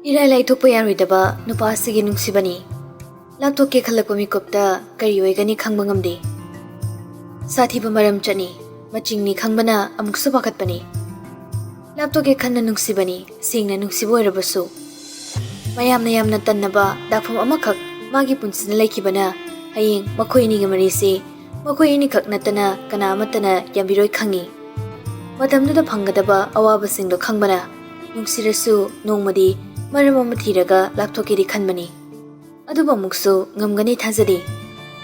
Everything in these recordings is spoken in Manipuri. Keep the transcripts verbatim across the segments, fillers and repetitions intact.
ꯏꯔꯥꯏ ꯂꯥꯏꯊꯣꯛꯄ ꯌꯥꯔꯣꯏꯗꯕ ꯅꯨꯄꯥ ꯑꯁꯤꯒꯤ ꯅꯨꯡꯁꯤꯕꯅꯤ꯫ ꯂꯥꯞꯊꯣꯛꯀꯦ ꯈꯜꯂꯛꯄ ꯃꯤꯀꯨꯞꯇ ꯀꯔꯤ ꯑꯣꯏꯒꯅꯤ ꯈꯪꯕ ꯉꯝꯗꯦ꯫ ꯁꯥꯊꯤꯕ ꯃꯔꯝ ꯆꯠꯅꯤ, ꯃꯆꯤꯡꯅꯤ ꯈꯪꯕꯅ ꯑꯃꯨꯛꯁꯨ ꯄꯥꯈꯠꯄꯅꯤ꯫ ꯂꯥꯞꯊꯣꯛꯀꯦ ꯈꯟꯅ ꯅꯨꯡꯁꯤꯕꯅꯤ, ꯁꯦꯡꯅ ꯅꯨꯡꯁꯤꯕ ꯑꯣꯏꯔꯕꯁꯨ꯫ ꯃꯌꯥꯝꯅ ꯌꯥꯝꯅ ꯇꯟꯅꯕ ꯗꯥꯛꯐꯝ ꯑꯃꯈꯛ ꯃꯥꯒꯤ ꯄꯨꯟꯁꯤꯗ ꯂꯩꯈꯤꯕꯅ ꯍꯌꯦꯡ ꯃꯈꯣꯏ ꯑꯅꯤꯒꯤ ꯃꯔꯤꯁꯤ ꯃꯈꯣꯏ ꯑꯅꯤꯈꯛ ꯅꯠꯇꯅ ꯀꯅꯥ ꯑꯃꯠꯇꯅ ꯌꯥꯝꯕꯤꯔꯣꯏ ꯈꯪꯏ꯫ ꯃꯇꯝꯗꯨꯗ ꯐꯪꯒꯗꯕ ꯑꯋꯥꯕꯁꯤꯡꯗꯣ ꯈꯪꯕꯅ ꯅꯨꯡꯁꯤꯔꯁꯨ ꯅꯣꯡꯃꯗꯤ ꯃꯔꯝ ꯑꯃ ꯊꯤꯔꯒ ꯂꯥꯞꯊꯣꯛꯀꯦꯗꯤ ꯈꯟꯕꯅꯤ꯫ ꯑꯗꯨꯕꯨ ꯑꯃꯨꯛꯁꯨ ꯉꯝꯒꯅꯤ ꯊꯥꯖꯗꯦ꯫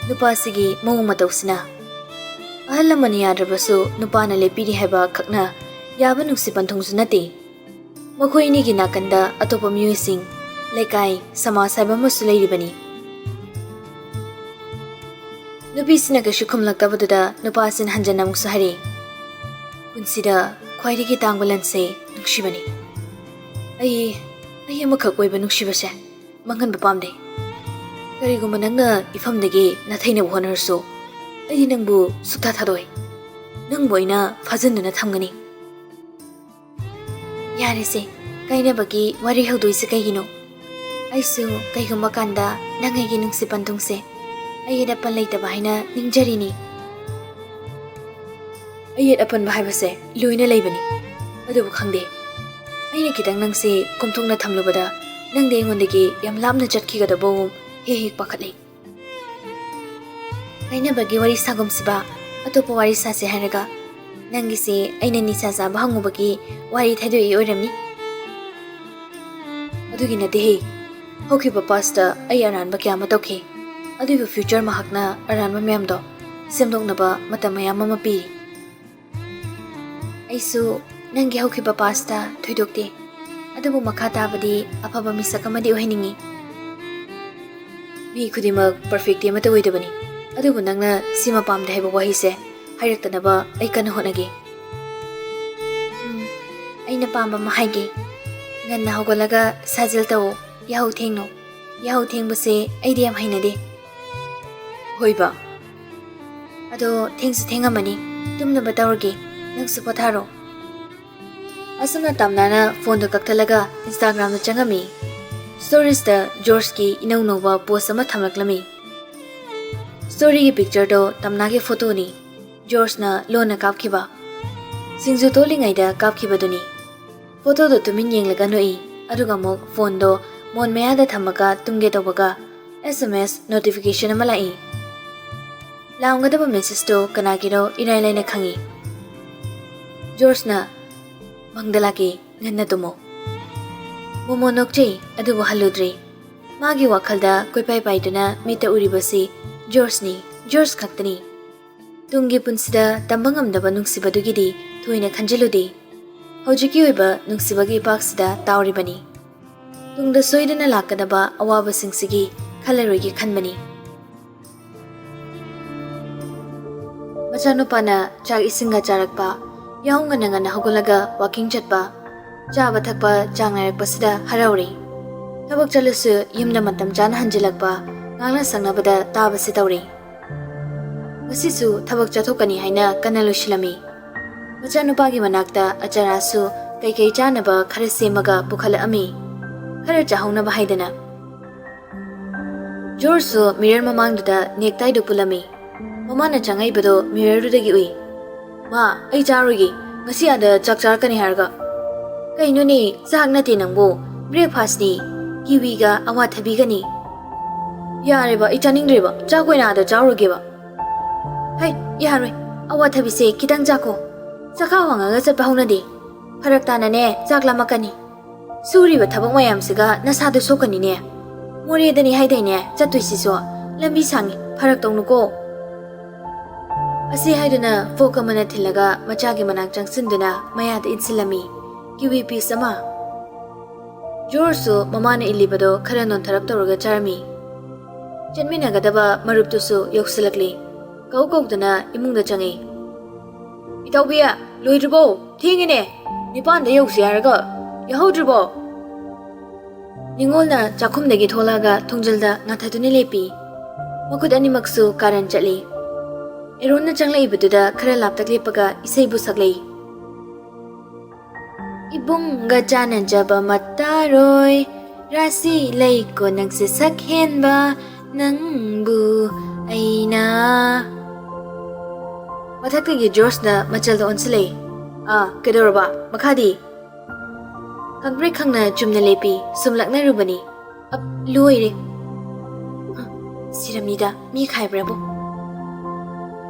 ꯅꯨꯄꯥꯁꯤꯒꯤ ꯃꯑꯣꯡ ꯃꯇꯧꯁꯤꯅ꯫ ꯑꯍꯜ ꯂꯃꯟꯅ ꯌꯥꯗ꯭ꯔꯕꯁꯨ ꯅꯨꯄꯥꯅ ꯂꯦꯞꯄꯤꯔꯤ ꯍꯥꯏꯕ ꯈꯛꯅ ꯌꯥꯕ ꯅꯨꯡꯁꯤ ꯄꯟꯊꯨꯡꯁꯨ ꯅꯠꯇꯦ꯫ ꯃꯈꯣꯏ ꯑꯅꯤꯒꯤ ꯅꯥꯀꯟꯗ ꯑꯇꯣꯞꯄ ꯃꯤꯑꯣꯏꯁꯤꯡ, ꯂꯩꯀꯥꯏ, ꯁꯃꯥꯖ ꯍꯥꯏꯕ ꯑꯃꯁꯨ ꯂꯩꯔꯤꯕꯅꯤ꯫ ꯅꯨꯄꯤꯁꯤꯅ ꯀꯩꯁꯨ ꯈꯨꯝꯂꯛꯇꯕꯗꯨꯗ ꯅꯨꯄꯥꯁꯤꯅ ꯍꯟꯖꯟꯅ ꯑꯃꯨꯛꯁꯨ ꯍꯥꯏꯔꯛꯏ, "ꯄꯨꯟꯁꯤꯗ ꯈ꯭ꯋꯥꯏꯗꯒꯤ ꯇꯥꯡꯕ ꯂꯟꯁꯦ ꯅꯨꯡꯁꯤꯕꯅꯤ꯫ ꯑꯩ, ꯑꯩ ꯑꯃꯈꯛ ꯑꯣꯏꯕ ꯅꯨꯡꯁꯤꯕꯁꯦ ꯃꯥꯡꯍꯟꯕ ꯄꯥꯝꯗꯦ꯫ ꯀꯔꯤꯒꯨꯝꯕ ꯅꯪꯅ ꯏꯐꯝꯗꯒꯤ ꯅꯥꯊꯩꯅꯕ ꯍꯣꯠꯅꯔꯁꯨ, ꯑꯩꯗꯤ ꯅꯪꯕꯨ ꯁꯨꯛꯊꯥ ꯊꯥꯗꯣꯛꯑꯣꯏ꯫ ꯅꯪꯕꯨ ꯑꯩꯅ ꯐꯥꯖꯤꯟꯗꯨꯅ ꯊꯝꯒꯅꯤ꯫" ꯌꯥꯔꯦꯁꯦ, ꯀꯥꯏꯅꯕꯒꯤ ꯋꯥꯔꯤ ꯍꯧꯗꯣꯏꯁꯦ ꯀꯩꯒꯤꯅꯣ? ꯑꯩꯁꯨ ꯀꯩꯒꯨꯝꯕ ꯀꯥꯟꯗ ꯅꯪ ꯑꯩꯒꯤ ꯅꯨꯡꯁꯤ ꯄꯟꯊꯨꯡꯁꯦ ꯑꯌꯦꯠ ꯑꯄꯟ ꯂꯩꯇꯕ ꯍꯥꯏꯅ ꯅꯤꯡꯖꯔꯤꯅꯤ꯫ ꯑꯌꯦꯠ ꯑꯄꯟꯕ ꯍꯥꯏꯕꯁꯦ ꯂꯣꯏꯅ ꯂꯩꯕꯅꯤ꯫ ꯑꯗꯨꯕꯨ ꯈꯪꯗꯦ, ꯑꯩꯅ ꯈꯤꯇꯪ ꯅꯪꯁꯦ ꯀꯣꯝꯊꯣꯛꯅ ꯊꯝꯂꯨꯕꯗ ꯅꯪꯗꯤ ꯑꯩꯉꯣꯟꯗꯒꯤ ꯌꯥꯝ ꯂꯥꯞꯅ ꯆꯠꯈꯤꯒꯗꯕꯒꯨꯝ ꯍꯦꯛ ꯍꯦꯛ ꯄꯥꯈꯠꯂꯤ꯫ ꯀꯥꯏꯅꯕꯒꯤ ꯋꯥꯔꯤ ꯁꯥꯒꯨꯝꯁꯤꯕ, ꯑꯇꯣꯞꯄ ꯋꯥꯔꯤ ꯁꯥꯁꯦ ꯍꯥꯏꯔꯒ ꯅꯪꯒꯤꯁꯦ ꯑꯩꯅ ꯅꯤꯁꯥ ꯆꯥꯕ ꯍꯪꯉꯨꯕꯒꯤ ꯋꯥꯔꯤ ꯊꯩꯗꯣꯛꯏ ꯑꯣꯏꯔꯝꯅꯤ꯫ ꯑꯗꯨꯒꯤ ꯅꯠꯇꯦꯍꯦ, ꯍꯧꯈꯤꯕ ꯄꯥꯁꯇ ꯑꯩ ꯑꯔꯥꯟꯕ ꯀꯌꯥ ꯑꯃ ꯇꯧꯈꯤ꯫ ꯑꯗꯨꯕꯨ ꯐ꯭ꯌꯨꯆꯔ ꯃꯍꯥꯛꯅ ꯑꯔꯥꯟꯕ ꯃꯌꯥꯝꯗꯣ ꯁꯦꯝꯗꯣꯛꯅꯕ ꯃꯇꯝ ꯃꯌꯥꯝ ꯑꯃ ꯄꯤꯔꯤ꯫ ꯑꯩꯁꯨ ꯅꯪꯒꯤ ꯍꯧꯈꯤꯕ ꯄꯥꯁꯇ ꯊꯣꯏꯗꯣꯛꯇꯦ, ꯑꯗꯨꯕꯨ ꯃꯈꯥ ꯇꯥꯕꯗꯤ ꯑꯐꯕ ꯃꯤꯁꯛ ꯑꯃꯗꯤ ꯑꯣꯏꯍꯟꯅꯤꯡꯉꯤ꯫ ꯃꯤ ꯈꯨꯗꯤꯡꯃꯛ ꯄꯔꯐꯦꯛꯇꯤ ꯑꯃꯠꯇ ꯑꯣꯏꯗꯕꯅꯤ, ꯑꯗꯨꯕꯨ ꯅꯪꯅ ꯁꯤꯃ ꯄꯥꯝꯗꯦ ꯍꯥꯏꯕ ꯋꯥꯍꯩꯁꯦ ꯍꯥꯏꯔꯛꯇꯅꯕ ꯑꯩ ꯀꯟꯅ ꯍꯣꯠꯅꯒꯦ꯫ ꯎꯝ, ꯑꯩꯅ ꯄꯥꯝꯕ ꯑꯃ ꯍꯥꯏꯒꯦ꯫ ꯉꯟꯅ ꯍꯧꯒꯠꯂꯒ ꯁꯥꯖꯦꯜ ꯇꯧ, ꯌꯥꯍꯧ ꯊꯦꯡꯅꯨ꯫ ꯌꯥꯍꯧ ꯊꯦꯡꯕꯁꯦ ꯑꯩꯗꯤ ꯌꯥꯝ ꯍꯩꯅꯗꯦ꯫ ꯍꯣꯏꯕ꯫ ꯑꯗꯣ ꯊꯦꯡꯁꯨ ꯊꯦꯡꯉꯝꯃꯅꯤ, ꯇꯨꯝꯅꯕ ꯇꯧꯔꯒꯦ, ꯅꯪꯁꯨ ꯄꯣꯊꯥꯔꯣ꯫ ꯑꯁꯨꯝꯅ ꯇꯝꯅꯥꯅ ꯐꯣꯟꯗꯣ ꯀꯛꯊꯠꯂꯒ Instagram-ꯗ ꯆꯪꯉꯝꯃꯤ꯫ Stories-ꯇ ꯖꯣꯔꯖꯀꯤ ꯏꯅꯧ ꯅꯧꯕ post ꯑꯃ ꯊꯝꯂꯛꯂꯝꯃꯤ꯫ Story-ꯒꯤ picture-ꯗꯣ ꯇꯝꯅꯥꯒꯤ photo-ꯅꯤ꯫ ꯖꯣꯔꯖꯅ ꯂꯣꯟꯅ ꯀꯥꯞꯈꯤꯕ꯫ ꯁꯤꯡꯖꯨ ꯇꯣꯠꯂꯤꯉꯩꯗ ꯀꯥꯞꯈꯤꯕꯗꯨꯅꯤ꯫ Photo-ꯗꯣ ꯇꯨꯃꯤꯟ ꯌꯦꯡꯂꯒ ꯅꯣꯛꯏ, ꯑꯗꯨꯒ ꯑꯃꯨꯛ ꯐꯣꯟꯗꯣ ꯃꯣꯟ ꯃꯌꯥꯗ ꯊꯝꯃꯒ ꯇꯨꯝꯒꯦ ꯇꯧꯕꯒ S M S notification ꯑꯃ ꯂꯥꯛꯏ꯫ ꯂꯥꯛꯂꯝꯒꯗꯕ message-ꯇꯣ ꯀꯅꯥꯒꯤꯅꯣ ꯏꯔꯥꯏ ꯂꯥꯏꯅ ꯈꯪꯏ꯫ ꯖꯣꯔꯖꯅ ꯃꯪꯗ ꯂꯥꯛꯀꯦ, ꯉꯟꯅ ꯇꯨꯝꯃꯣ꯫ ꯃꯣꯃꯣ ꯅꯣꯛꯆꯩ, ꯑꯗꯨꯕꯨ ꯍꯜꯂꯨꯗ꯭ꯔꯦ꯫ ꯃꯥꯒꯤ ꯋꯥꯈꯜꯗ ꯀꯣꯏꯄꯥꯏ ꯄꯥꯏꯗꯨꯅ ꯃꯤꯠꯇ ꯎꯔꯤꯕꯁꯤ ꯖꯣꯔꯖꯅꯤ, ꯖꯣꯔꯖ ꯈꯛꯇꯅꯤ꯫ ꯇꯨꯡꯒꯤ ꯄꯨꯟꯁꯤꯗ ꯇꯝꯕ ꯉꯝꯗꯕ ꯅꯨꯡꯁꯤꯕꯗꯨꯒꯤꯗꯤ ꯊꯣꯏꯅ ꯈꯟꯖꯤꯜꯂꯨꯗꯦ꯫ ꯍꯧꯖꯤꯛꯀꯤ ꯑꯣꯏꯕ ꯅꯨꯡꯁꯤꯕꯒꯤ ꯏꯄꯥꯛꯁꯤꯗ ꯇꯥꯎꯔꯤꯕꯅꯤ꯫ ꯇꯨꯡꯗ ꯁꯣꯏꯗꯅ ꯂꯥꯛꯀꯗꯕ ꯑꯋꯥꯕꯁꯤꯡꯁꯤꯒꯤ ꯈꯜꯂꯔꯣꯏꯒꯦ ꯈꯟꯕꯅꯤ꯫ ꯃꯆꯥꯅꯨꯄꯥꯅ ꯆꯥꯛ ꯏꯁꯤꯡꯒ ꯆꯥꯔꯛꯄ, ꯌꯥꯍꯧ ꯉꯟꯅ ꯉꯟꯅ ꯍꯧꯒꯠꯂꯒ walking ꯆꯠꯄ, ꯆꯥꯕ ꯊꯛꯄ ꯆꯥꯡ ꯅꯥꯏꯔꯛꯄꯁꯤꯗ ꯍꯔꯥꯎꯔꯦ꯫ ꯊꯕꯛ ꯆꯠꯂꯁꯨ ꯌꯨꯝꯗ ꯃꯇꯝ ꯆꯥꯅ ꯍꯟꯖꯤꯜꯂꯛꯄ, ꯉꯥꯡꯅ ꯁꯛꯅꯕꯗ ꯇꯥꯕꯁꯤ ꯇꯧꯔꯦ꯫ ꯉꯁꯤꯁꯨ ꯊꯕꯛ ꯆꯠꯊꯣꯛꯀꯅꯤ ꯍꯥꯏꯅ ꯀꯟꯅ ꯂꯣꯏꯁꯤꯜꯂꯝꯃꯤ꯫ ꯃꯆꯥꯅꯨꯄꯥꯒꯤ ꯃꯅꯥꯛꯇ ꯑꯆꯥꯔꯁꯨ ꯀꯩꯀꯩ ꯆꯥꯅꯕ ꯈꯔ ꯁꯦꯝꯃꯒ ꯄꯨꯈꯠꯂꯛꯂꯝꯃꯤ, ꯈꯔ ꯆꯥꯍꯧꯅꯕ ꯍꯥꯏꯗꯅ꯫ ꯖꯣꯔꯖꯁꯨ mirror ꯃꯃꯥꯡꯗꯨꯗ necktie-ꯗꯨ ꯄꯨꯜꯂꯝꯃꯤ꯫ ꯃꯃꯥꯅ ꯆꯪꯉꯛꯏꯕꯗꯣ mirror-ꯗꯨꯗꯒꯤ ꯎꯏ꯫ "ꯃꯥ, ꯑꯩ ꯆꯥꯔꯣꯏꯒꯦ꯫ ꯉꯁꯤ ꯑꯥꯗ ꯆꯥꯛ ꯆꯥꯔꯛꯀꯅꯤ ꯍꯥꯏꯔꯒ꯫" "ꯀꯩꯅꯣꯅꯦ, ꯆꯥꯛ ꯅꯠꯇꯦ ꯅꯪꯕꯨ, breakfast-ꯅꯤ꯫ Kiwi-ꯒ ꯑꯋꯥꯊꯕꯤꯒꯅꯤ꯫" "ꯌꯥꯔꯦꯕ, ꯑꯩ ꯆꯥꯅꯤꯡꯗ꯭ꯔꯦꯕ꯫ ꯆꯥꯛ ꯑꯣꯏꯅ ꯑꯥꯗ ꯆꯥꯔꯨꯔꯒꯦꯕ꯫" "ꯍꯩ, ꯌꯥꯔꯣꯏ꯫ ꯑꯋꯥꯊꯕꯤꯁꯦ ꯈꯤꯇꯪ ꯆꯥꯈꯣ꯫ ꯆꯈꯥꯎ ꯍꯥꯡꯉꯒ ꯆꯠꯄ ꯍꯧꯅꯗꯦ꯫ ꯐꯔꯛ ꯇꯥꯅꯅꯦ ꯆꯥꯛ ꯂꯥꯝꯃꯛꯀꯅꯤ꯫ ꯁꯨꯔꯤꯕ ꯊꯕꯛ ꯃꯌꯥꯝꯁꯤꯒ ꯅꯁꯥꯗꯣ ꯁꯣꯛꯀꯅꯤꯅꯦ꯫ ꯃꯣꯔꯦꯗꯅꯤ ꯍꯥꯏꯗꯥꯏꯅꯦ ꯆꯠꯇꯣꯏꯁꯤꯁꯨ? ꯂꯝꯕꯤ ꯁꯥꯡꯉꯤ, ꯐꯔꯛ ꯇꯧꯅꯨꯀꯣ꯫" ꯑꯁꯤ ꯍꯥꯏꯗꯨꯅ fork ꯑꯃꯅ ꯊꯤꯜꯂꯒ ꯃꯆꯥꯒꯤ ꯃꯅꯥꯛ ꯆꯪꯁꯤꯟꯗꯨꯅ ꯃꯌꯥꯗ ꯏꯟꯁꯤꯜꯂꯝꯃꯤ꯫ Kiwi piece ꯑꯃ꯫ ꯖꯣꯔꯖꯁꯨ ꯃꯃꯥꯅ ꯏꯜꯂꯤꯕꯗꯣ ꯈꯔ ꯅꯣꯟꯊꯔꯞ ꯇꯧꯔꯒ ꯆꯥꯔꯝꯃꯤ꯫ ꯆꯠꯃꯤꯟꯅꯒꯗꯕ ꯃꯔꯨꯞꯇꯨꯁꯨ ꯌꯧꯁꯤꯜꯂꯛꯂꯤ꯫ ꯀꯧ ꯀꯧꯗꯅ ꯏꯃꯨꯡꯗ ꯆꯪꯉꯛꯏ꯫ "ꯏꯇꯥꯎꯕꯤ, ꯂꯣꯏꯗ꯭ꯔꯤꯕꯣ? ꯊꯦꯡꯉꯦꯅꯦ꯫ ꯅꯤꯄꯥꯟꯗ ꯌꯧꯁꯤ ꯍꯥꯏꯔꯒ ꯌꯥꯍꯧꯗ꯭ꯔꯤꯕꯣ?" ꯅꯤꯉꯣꯜꯅ ꯆꯥꯛꯈꯨꯝꯗꯒꯤ ꯊꯣꯛꯂꯛꯑꯒ ꯊꯣꯡꯖꯤꯜꯗ ꯉꯥꯊꯗꯨꯅ ꯂꯦꯞꯄꯤ꯫ ꯃꯈꯨꯠ ꯑꯅꯤꯃꯛꯁꯨ ꯀꯥꯔꯟ ꯆꯠꯂꯤ꯫ ꯑꯦꯔꯣꯟꯅ ꯆꯪꯂꯛꯏꯕꯗꯨꯗ ꯈꯔ ꯂꯥꯞꯇꯛ ꯂꯦꯞꯄꯒ ꯏꯁꯩꯕꯨ ꯁꯛꯂꯛꯏ꯫ ꯏꯕꯨꯡꯒ ꯆꯥꯟꯅꯖꯕ ꯃꯠꯇꯥꯔꯣꯏ, ꯔꯥꯁꯤ ꯂꯩꯀꯣ ꯅꯪꯁꯦ ꯁꯛ ꯍꯦꯟꯕ, ꯅꯪꯕꯨ ꯑꯩꯅ꯫ ꯃꯊꯛꯇꯒꯤ ꯖꯣꯔꯖꯅ ꯃꯆꯜꯗ ꯑꯣꯟꯁꯤꯜꯂꯛꯏ꯫ ꯑꯥ, ꯀꯩꯗꯧꯔꯕ? ꯃꯈꯥꯗꯤ? ꯈꯪꯄ꯭ꯔꯦꯛ ꯈꯪꯅ ꯆꯨꯝꯅ ꯂꯦꯞꯄꯤ, ꯁꯨꯝ ꯂꯛꯅꯔꯨꯕꯅꯤ꯫ ꯑꯞ, ꯂꯣꯏꯔꯦ꯫ ꯍ, ꯁꯤꯔꯝꯅꯤꯗ, ꯃꯤ ꯈꯥꯏꯕ꯭ꯔꯕꯨ?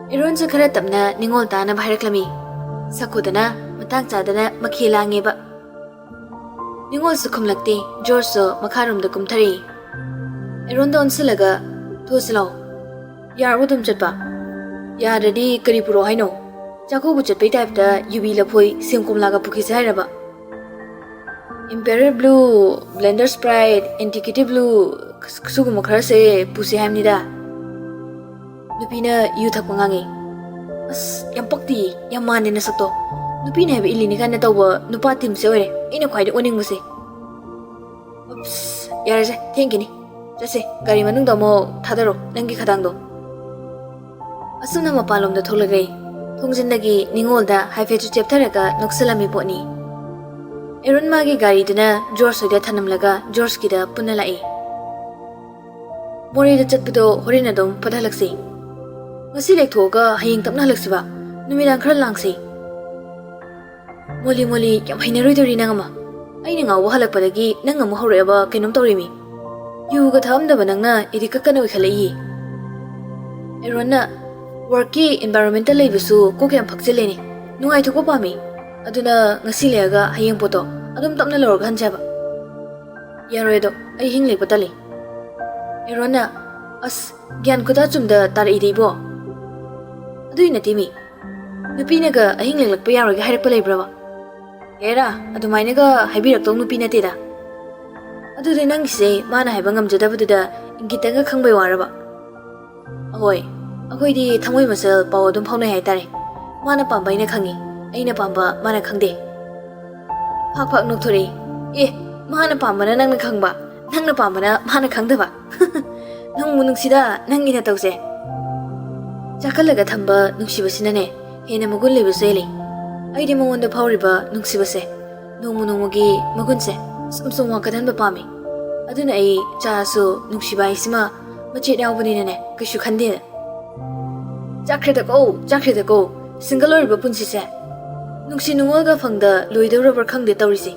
ꯑꯦꯔꯣꯟꯁꯨ ꯈꯔ ꯇꯞꯅ ꯅꯤꯉꯣꯜ ꯇꯥꯅꯕ ꯍꯥꯏꯔꯛꯂꯝꯃꯤ꯫ ꯁꯛꯈꯨꯗꯅ ꯃꯇꯥꯡ ꯆꯥꯗꯅ ꯃꯈꯦ ꯂꯥꯡꯉꯦꯕ꯫ ꯅꯤꯉꯣꯜꯁꯨ ꯈꯨꯝꯂꯛꯇꯦ, ꯖꯣꯔꯖꯁꯨ ꯃꯈꯥꯔꯣꯝꯗ ꯀꯨꯝꯊꯔꯛꯏ꯫ ꯑꯦꯔꯣꯟꯗ ꯑꯣꯟꯁꯤꯜꯂꯒ, "ꯊꯣꯛꯁꯤ ꯂꯥꯎ꯫ ꯌꯥꯔꯕꯣ ꯑꯗꯨꯝ ꯆꯠꯄ? ꯌꯥꯗ꯭ꯔꯗꯤ ꯀꯔꯤ ꯄꯨꯔꯛꯑꯣ ꯍꯥꯏꯅꯣ? ꯆꯥꯛꯀꯧꯕ ꯆꯠꯄꯩ ꯇꯥꯏꯞꯇ ꯌꯨꯕꯤ ꯂꯐꯣꯏ ꯁꯦꯝ ꯀꯣꯝꯂꯥꯒ ꯄꯨꯈꯤꯁꯦ ꯍꯥꯏꯔꯕ?" "Imperial Blue, Blender Sprite, Antiquity Blue, ꯁꯤꯒꯨꯝꯕ ꯈꯔꯁꯦ ꯄꯨꯁꯦ ꯍꯥꯏꯕꯅꯤꯗ꯫" ꯅꯨꯄꯤꯅ ꯌꯨ ꯊꯛꯄ ꯉꯥꯡꯉꯤ꯫ "ꯑꯁ, ꯌꯥꯝ ꯄꯛꯇꯤꯌꯦ, ꯌꯥꯝ ꯃꯥꯟꯗꯦ ꯅꯁꯛꯇꯣ꯫ ꯅꯨꯄꯤꯅ ꯍꯥꯏꯕ ꯏꯜꯂꯤꯅꯤ ꯀꯥꯏꯅ ꯇꯧꯕ ꯅꯨꯄꯥ ꯇꯤꯝꯁꯦ ꯑꯣꯏꯔꯦ ꯑꯩꯅ ꯈ꯭ꯋꯥꯏꯗꯩ ꯑꯣꯅꯤꯡꯕꯁꯦ꯫" "ꯑꯁ, ꯌꯥꯔꯦꯁꯦ, ꯊꯦꯡꯈꯤꯅꯤ꯫ ꯆꯠꯁꯦ, ꯒꯥꯔꯤ ꯃꯅꯨꯡꯗ ꯑꯃꯨꯛ ꯊꯥꯗꯔꯣ ꯅꯪꯒꯤ ꯈꯗꯥꯡꯗꯣ꯫" ꯑꯁꯨꯝꯅ ꯃꯄꯥꯟꯂꯣꯝꯗ ꯊꯣꯛꯂꯒ ꯊꯣꯡꯖꯤꯟꯗꯒꯤ ꯅꯤꯉꯣꯜꯗ ꯍꯥꯏꯐꯦꯠꯁꯨ ꯆꯦꯞꯊꯔꯒ ꯅꯣꯛꯁꯜꯂꯝꯃꯤ ꯄꯣꯠꯅꯤ꯫ ꯑꯦꯔꯣꯟ ꯃꯥꯒꯤ ꯒꯥꯔꯤꯗꯨꯅ ꯖꯣꯔꯖ ꯍꯣꯏꯗ ꯊꯅꯝꯂꯒ ꯖꯣꯔꯖꯀꯤꯗ ꯄꯨꯟꯅ ꯂꯥꯛꯏ꯫ "ꯃꯣꯔꯦꯗ ꯆꯠꯄꯗꯣ ꯍꯣꯔꯦꯟ ꯑꯗꯨꯝ ꯐꯠꯍꯜꯂꯛꯁꯤ꯫ ꯉꯁꯤ ꯂꯦꯛꯊꯣꯛꯑꯒ ꯍꯌꯦꯡ ꯇꯞꯅ ꯍꯜꯂꯛꯁꯤꯕ꯫ ꯅꯨꯃꯤꯗꯥꯡ ꯈꯔ ꯂꯥꯡꯁꯤ꯫" "ꯃꯣꯂꯤ, ꯃꯣꯂꯤ, ꯌꯥꯝ ꯍꯩꯅꯔꯣꯏꯗꯧꯔꯤ ꯅꯪ ꯑꯃ꯫ ꯑꯩꯅ ꯉꯥꯎꯕ ꯍꯜꯂꯛꯄꯗꯒꯤ ꯅꯪ ꯑꯃꯨꯛ ꯍꯧꯔꯛꯑꯦꯕ ꯀꯩꯅꯣꯝ ꯇꯧꯔꯦꯃꯤ꯫ ꯌꯨꯒ ꯊꯛꯑꯝꯗꯕ ꯅꯪꯅ ꯑꯦꯗꯤꯛꯀ ꯀꯟꯅ ꯑꯣꯏꯈꯠꯂꯛꯏꯌꯦ꯫" ꯑꯦꯔꯣꯟꯅ, "Workꯀꯤ environmentꯇ ꯂꯩꯕꯁꯨ ꯀꯣꯛ ꯌꯥꯝ ꯐꯛꯆꯤꯜꯂꯦꯅꯦ꯫ ꯅꯨꯡꯉꯥꯏꯊꯣꯛꯄ ꯄꯥꯝꯃꯤ꯫ ꯑꯗꯨꯅ ꯉꯁꯤ ꯂꯩꯔꯒ ꯍꯌꯦꯡ ꯄꯣꯠꯇꯣ ꯑꯗꯨꯝ ꯇꯞꯅ ꯂꯧꯔꯒ ꯍꯟꯁꯦ ꯍꯥꯏꯕ꯫" "ꯌꯥꯔꯣꯏ ꯑꯗꯣ, ꯑꯩ ꯍꯤꯡ ꯂꯦꯛꯄ ꯇꯜꯂꯤ꯫" ꯑꯦꯔꯣꯟꯅ, "ꯑꯁ, ꯒ꯭ꯌꯥꯟ ꯈꯨꯇꯥ ꯆꯨꯝꯗ ꯇꯥꯔꯛꯏꯗ ꯏꯕꯣ꯫ ꯑꯗꯨꯏ ꯅꯠꯇꯦ ꯃꯤ꯫ ꯅꯨꯄꯤꯅꯒ ꯑꯍꯤꯡ ꯂꯦꯛꯂꯛꯄ ꯌꯥꯔꯣꯏꯒ ꯍꯥꯏꯔꯛꯄ ꯂꯩꯕ꯭ꯔꯕ? ꯍꯦꯔꯥ, ꯑꯗꯨꯃꯥꯏꯅꯒ ꯍꯥꯏꯕꯤꯔꯛꯇꯧ ꯅꯨꯄꯤ ꯅꯠꯇꯦꯗ꯫ ꯑꯗꯨꯗꯤ ꯅꯪꯒꯤꯁꯦ ꯃꯥꯅ ꯍꯥꯏꯕ ꯉꯝꯖꯗꯕꯗꯨꯗ ꯏꯪꯒꯤꯠꯇꯒ ꯈꯪꯕꯩ ꯋꯥꯔꯕ?" "ꯑꯍꯣꯏ, ꯑꯩꯈꯣꯏꯗꯤ ꯊꯃꯣꯏ ꯃꯁꯦꯜ ꯄꯥꯎ ꯑꯗꯨꯝ ꯐꯥꯎꯅꯩ ꯍꯥꯏꯇꯥꯔꯦ꯫ ꯃꯥꯅ ꯄꯥꯝꯕ ꯑꯩꯅ ꯈꯪꯉꯤ, ꯑꯩꯅ ꯄꯥꯝꯕ ꯃꯥꯅ ꯈꯪꯗꯦ꯫" ꯐꯥꯛ ꯐꯥꯛ ꯅꯣꯛꯊꯣꯔꯛꯏ꯫ "ꯑꯦ, ꯃꯥꯅ ꯄꯥꯝꯕꯅ ꯅꯪꯅ ꯈꯪꯕ, ꯅꯪꯅ ꯄꯥꯝꯕꯅ ꯃꯥꯅ ꯈꯪꯗꯕ꯫ ꯅꯨꯡꯕꯨ ꯅꯨꯡꯁꯤꯗ ꯅꯪꯒꯤ ꯅꯇꯧꯁꯦ꯫" ꯆꯥꯛꯈꯠꯂꯒ ꯊꯝꯕ ꯅꯨꯡꯁꯤꯕꯁꯤꯅꯅꯦ ꯍꯦꯟꯅ ꯃꯒꯨꯟ ꯂꯩꯕꯁꯨ ꯍꯦꯜꯂꯤ꯫ ꯑꯩꯗꯤ ꯃꯉꯣꯟꯗ ꯐꯥꯎꯔꯤꯕ ꯅꯨꯡꯁꯤꯕꯁꯦ ꯅꯣꯡꯃ ꯅꯣꯡꯃꯒꯤ ꯃꯒꯨꯟꯁꯦ ꯁꯨꯝ ꯁꯨꯝ ꯋꯥꯡꯈꯠꯍꯟꯕ ꯄꯥꯝꯃꯤ꯫ ꯑꯗꯨꯅ ꯑꯩ ꯆꯥꯔꯁꯨ ꯅꯨꯡꯁꯤꯕ ꯍꯥꯏꯁꯤꯃ ꯃꯆꯦꯠ ꯌꯥꯎꯕꯅꯤꯅꯅꯦ, ꯀꯩꯁꯨ ꯈꯟꯗꯦꯗ꯫ ꯆꯥꯛꯈ꯭ꯔꯦꯗꯀꯣ, ꯆꯥꯛꯈ꯭ꯔꯦꯗꯀꯣ, single ꯑꯣꯏꯔꯤꯕ ꯄꯨꯟꯁꯤꯁꯦ꯫ ꯅꯨꯡꯁꯤ ꯅꯨꯡꯉꯣꯜꯒ ꯐꯪꯗ ꯂꯣꯏꯗꯧꯔꯕ꯭ꯔꯥ ꯈꯪꯗꯦ ꯇꯧꯔꯤꯁꯦ꯫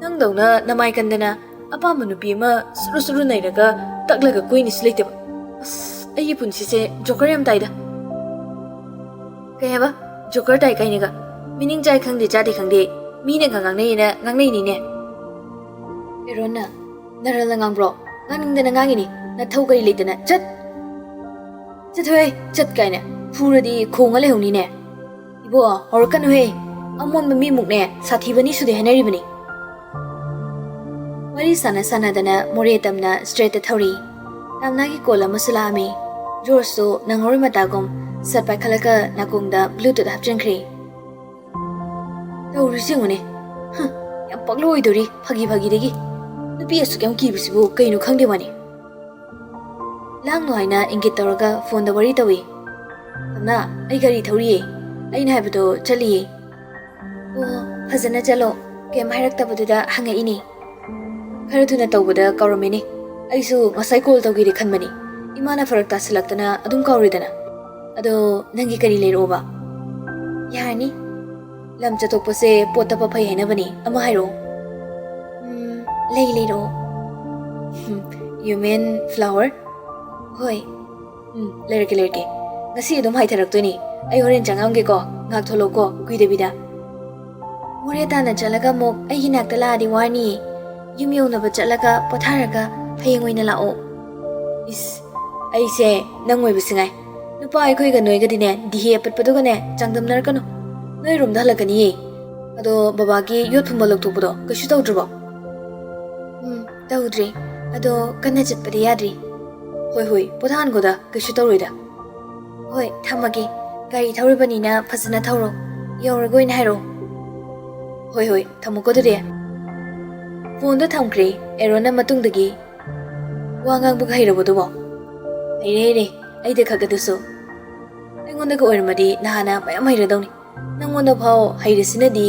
ꯅꯪꯗꯧꯅ ꯅꯃꯥꯏ ꯀꯟꯗꯅ ꯑꯄꯥꯝꯕ ꯅꯨꯄꯤ ꯑꯃ ꯁꯨꯔꯨ ꯁꯨꯔꯨ ꯅꯩꯔꯒ ꯇꯛꯂꯒ ꯀꯣꯏꯅꯤꯁꯨ ꯂꯩꯇꯕ꯫ ꯑꯁ, ꯑꯩꯒꯤ ꯄꯨꯟꯁꯤꯁꯦ ꯖꯣꯀꯔ ꯌꯥꯝ ꯇꯥꯏꯗ꯫ ꯀꯩ ꯍꯥꯏꯕ? ꯖꯣꯀꯔ ꯇꯥꯏ ꯀꯥꯏꯅꯒ? ꯃꯤꯅꯤꯡ ꯆꯥꯏ ꯈꯪꯗꯦ, ꯆꯥꯗꯦ ꯈꯪꯗꯦ, ꯃꯤꯅꯒ ꯉꯥꯡꯅꯩꯌꯦꯅ ꯉꯥꯡꯅꯩꯅꯤꯅꯦ꯫ ꯑꯦꯔꯣꯟꯅ, "ꯅꯔꯜꯅ ꯉꯥꯡꯕ꯭ꯔꯣ? ꯉꯥꯡꯅꯤꯡꯗꯅ ꯉꯥꯡꯉꯤꯅꯤ, ꯅꯊꯧ ꯀꯔꯤ ꯂꯩꯗꯅ? ꯆꯠ! ꯆꯠꯊꯣꯛꯑꯦ, ꯆꯠ!" ꯀꯥꯏꯅ ꯐꯨꯔꯗꯤ ꯈꯣꯡꯉ ꯂꯩꯍꯧꯅꯤꯅꯦ꯫ ꯏꯕꯣ, ꯍꯧꯔꯛꯀꯅꯨꯍꯦ꯫ ꯑꯃꯣꯟꯕ ꯃꯤꯃꯨꯛꯅꯦ ꯁꯥꯊꯤꯕꯅꯤ ꯁꯨꯗꯦ ꯍꯥꯏꯅꯔꯤꯕꯅꯤ꯫ ꯋꯥꯔꯤ ꯁꯥꯟꯅ ꯁꯥꯟꯅꯗꯅ ꯃꯣꯔꯦ ꯇꯝꯅ ꯁ꯭ꯇ꯭ꯔꯦꯠꯇ ꯊꯧꯔꯤ꯫ ꯇꯥꯝꯅꯥꯒꯤ ꯀꯣꯜ ꯑꯃꯁꯨ ꯂꯥꯛꯑꯝꯃꯤ꯫ ꯖꯣꯔꯖꯁꯨ ꯅꯪꯍꯧꯔꯣꯏ ꯃꯇꯥꯒꯨꯝ ꯁꯠ ꯄꯥꯏꯈꯠꯂꯒ ꯅꯥꯀꯣꯡꯗ ꯕ꯭ꯂꯨꯇꯨꯠ ꯍꯥꯞꯆꯤꯟꯈ꯭ꯔꯦ꯫ "ꯇꯧꯔꯤꯁꯤ ꯌꯦꯡꯉꯨꯅꯦ꯫ ꯍ, ꯌꯥꯝ ꯄꯛꯂꯣꯏꯗꯣꯔꯤ ꯐꯥꯒꯤ ꯐꯥꯒꯤꯗꯒꯤ꯫ ꯅꯨꯄꯤ ꯑꯁꯨꯛ ꯌꯥꯝ ꯀꯤꯕꯁꯤꯕꯨ ꯀꯩꯅꯣ ꯈꯪꯗꯦ ꯋꯥꯅꯤ꯫" ꯂꯥꯡꯅꯨ ꯍꯥꯏꯅ ꯏꯪꯒꯤꯠ ꯇꯧꯔꯒ ꯐꯣꯟꯗ ꯋꯥꯔꯤ ꯇꯧꯏ꯫ "ꯇꯥꯝꯅꯥ, ꯑꯩ ꯒꯥꯔꯤ ꯊꯧꯔꯤꯌꯦ꯫ ꯑꯩꯅ ꯍꯥꯏꯕꯗꯣ ꯆꯠꯂꯤꯌꯦ꯫" "ꯑꯣ, ꯐꯖꯅ ꯆꯠꯂꯣ꯫ ꯀꯩꯝ ꯍꯥꯏꯔꯛꯇꯕꯗꯨꯗ ꯍꯪꯉꯛꯏꯅꯦ꯫ ꯈꯔ ꯊꯨꯅ ꯇꯧꯕꯗ ꯀꯥꯎꯔꯝꯃꯦꯅꯦ꯫ ꯑꯩꯁꯨ ꯉꯁꯥꯏ ꯀꯣꯜ ꯇꯧꯒꯦꯗꯤ ꯈꯟꯕꯅꯤ꯫ ꯏꯃꯥꯅ ꯐꯔꯛ ꯇꯥꯁꯤꯜꯂꯛꯇꯅ ꯑꯗꯨꯝ ꯀꯥꯎꯔꯦꯗꯅ꯫ ꯑꯗꯣ ꯅꯪꯒꯤ ꯀꯔꯤ ꯂꯩꯔꯛꯑꯣꯕ?" "ꯌꯥꯔꯅꯤ꯫ ꯂꯝ ꯆꯠꯊꯣꯛꯄꯁꯦ ꯄꯣꯠ ꯇꯞꯄ ꯐꯩ ꯍꯥꯏꯅꯕꯅꯤ꯫ ꯑꯃ ꯍꯥꯏꯔꯛꯑꯣ꯫" "ꯎꯝ, ꯂꯩ ꯂꯩꯔꯛꯑꯣ꯫" "ꯍꯝ, you mean flower?" "ꯍꯣꯏ꯫" "ꯎꯝ, ꯂꯩꯔꯛꯀꯦ, ꯂꯩꯔꯛꯀꯦ꯫ ꯉꯁꯤ ꯑꯗꯨꯝ ꯍꯥꯏꯊꯔꯛꯇꯣꯏꯅꯤ꯫ ꯑꯩ ꯍꯣꯔꯦꯟ ꯆꯪꯉꯝꯒꯦꯀꯣ꯫ ꯉꯥꯏꯍꯥꯛ ꯊꯣꯛꯂꯛꯎꯀꯣ, ꯀꯨꯏꯗꯕꯤꯗ꯫" "ꯃꯣꯔꯦ ꯇꯥꯅ ꯆꯠꯂꯒ ꯑꯃꯨꯛ ꯑꯩꯒꯤ ꯅꯥꯛꯇ ꯂꯥꯛꯑꯗꯤ ꯋꯥꯅꯤꯌꯦ꯫ ꯌꯨꯝ ꯌꯧꯅꯕ ꯆꯠꯂꯒ ꯄꯣꯊꯥꯔꯒ ꯍꯌꯦꯡ ꯑꯣꯏꯅ ꯂꯥꯛꯑꯣ꯫" "ꯏꯁ, ꯑꯩꯁꯦ ꯅꯪ ꯑꯣꯏꯕꯁꯤ ꯉꯥꯏ꯫ ꯅꯨꯄꯥ ꯑꯩꯈꯣꯏꯒ ꯅꯣꯏꯒꯗꯤꯅꯦ, ꯗꯤꯍꯦ ꯑꯄꯠꯄꯗꯨꯒꯅꯦ ꯆꯥꯡꯗꯝꯅꯔꯛꯀꯅꯨ꯫ ꯅꯣꯏ ꯔꯨꯝꯗ ꯍꯜꯂꯛꯀꯅꯤꯌꯦ꯫ ꯑꯗꯣ ꯕꯕꯥꯒꯤ ꯌꯣꯠ ꯐꯨꯝꯕ ꯂꯧꯊꯣꯛꯄꯗꯣ ꯀꯩꯁꯨ ꯇꯧꯗ꯭ꯔꯕꯣ?" "ꯎꯝ, ꯇꯧꯗ꯭ꯔꯤ꯫ ꯑꯗꯣ ꯀꯟꯅ ꯆꯠꯄꯗꯤ ꯌꯥꯗ꯭ꯔꯤ꯫" "ꯍꯣꯏ, ꯍꯣꯏ, ꯄꯣꯊꯥꯍꯟꯈꯣꯗ, ꯀꯩꯁꯨ ꯇꯧꯔꯣꯏꯗ꯫" "ꯍꯣꯏ, ꯊꯝꯃꯒꯦ꯫ ꯒꯥꯔꯤ ꯊꯧꯔꯤꯕꯅꯤꯅ ꯐꯖꯅ ꯊꯧꯔꯣ꯫ ꯌꯧꯔꯒ ꯑꯣꯏꯅ ꯍꯥꯏꯔꯛꯑꯣ꯫" "ꯍꯣꯏ, ꯍꯣꯏ, ꯊꯝꯃꯨꯀꯣ ꯑꯗꯨꯗꯤ꯫" ꯐꯣꯟꯗꯣ ꯊꯝꯈ꯭ꯔꯦ꯫ ꯑꯦꯔꯣꯟꯅ ꯃꯇꯨꯡꯗꯒꯤ, "ꯋꯥ ꯉꯥꯡꯕꯒ ꯍꯩꯔꯕꯣ ꯑꯗꯨꯕꯣ?" "ꯍꯩꯔꯦ, ꯍꯩꯔꯦ꯫ ꯑꯩꯗ ꯈꯛ ꯑꯗꯨꯁꯨ꯫ ꯑꯩꯉꯣꯟꯗꯒ ꯑꯣꯏꯔꯝꯃꯗꯤ ꯅꯍꯥꯟꯅ ꯃꯌꯥꯝ ꯍꯩꯔꯗꯧꯅꯤ꯫ ꯅꯪꯉꯣꯟꯗ ꯐꯥꯎ ꯍꯩꯔꯤꯁꯤꯅꯗꯤ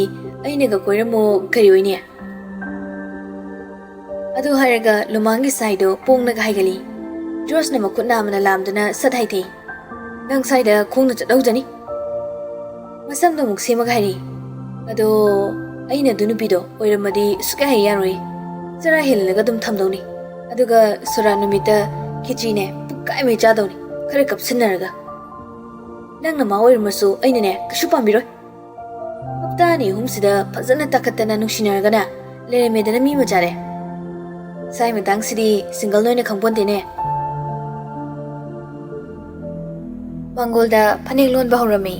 ꯑꯩꯅꯒ ꯀꯣꯏꯔꯝꯃꯣ ꯀꯔꯤ ꯑꯣꯏꯅꯤ? ꯑꯗꯨ ꯍꯥꯏꯔꯒ ꯂꯨꯃꯥꯡꯒꯤ ꯁꯥꯏꯗꯣ ꯄꯣꯡꯅꯒ ꯍꯥꯏꯒꯠꯂꯤ꯫ ꯖꯣꯔꯖꯅ ꯃꯈꯨꯠ ꯅꯥꯝꯃꯅ ꯂꯥꯝꯗꯨꯅ ꯁꯠ ꯍꯥꯏꯊꯩ꯫ "ꯅꯪ ꯁ꯭ꯋꯥꯏꯗ ꯈꯣꯡꯅ ꯆꯠꯍꯧꯖꯅꯤ꯫" ꯃꯁꯝꯗꯣ ꯑꯃꯨꯛ ꯁꯦꯝꯃꯒ ꯍꯥꯏꯔꯤ, "ꯑꯗꯣ ꯑꯩꯅ ꯑꯗꯨ ꯅꯨꯄꯤꯗꯣ ꯑꯣꯏꯔꯝꯃꯗꯤ ꯁꯨꯛꯌꯥ ꯍꯦꯛ ꯌꯥꯔꯣꯏ꯫ ꯆꯔꯥ ꯍꯦꯜꯍꯜꯂꯒ ꯑꯗꯨꯝ ꯊꯝꯗꯧꯅꯤ꯫ ꯑꯗꯨꯒ ꯁꯣꯔꯥꯠ ꯅꯨꯃꯤꯠꯇ ꯈꯦꯆꯤꯅꯦ ꯄꯨꯛꯀꯥꯏꯃꯩ ꯆꯥꯗꯧꯅꯤ, ꯈꯔ ꯀꯞꯁꯤꯟꯅꯔꯒ꯫ ꯅꯪꯅ ꯃꯥ ꯑꯣꯏꯔꯝꯃꯁꯨ ꯑꯩꯅꯅꯦ ꯀꯩꯁꯨ ꯄꯥꯝꯕꯤꯔꯣꯏ꯫" ꯍꯞꯇꯥ ꯑꯅꯤ ꯑꯍꯨꯝꯁꯤꯗ ꯐꯖꯅ ꯇꯥꯈꯠꯇꯅ ꯅꯨꯡꯁꯤꯅꯔꯒꯅ ꯂꯩꯔꯝꯃꯦꯗꯅ ꯃꯤ ꯃꯆꯥꯔꯦ꯫ ꯁꯥꯏ ꯃꯇꯥꯡꯁꯤꯗꯤ ꯁꯤꯡꯒꯜ ꯅꯣꯏꯅ ꯈꯪꯄꯣꯟꯇꯦꯅꯦ꯫ ꯃꯥꯡꯒꯣꯜꯗ ꯐꯅꯦꯛ ꯂꯣꯟꯕ ꯍꯧꯔꯝꯃꯤ꯫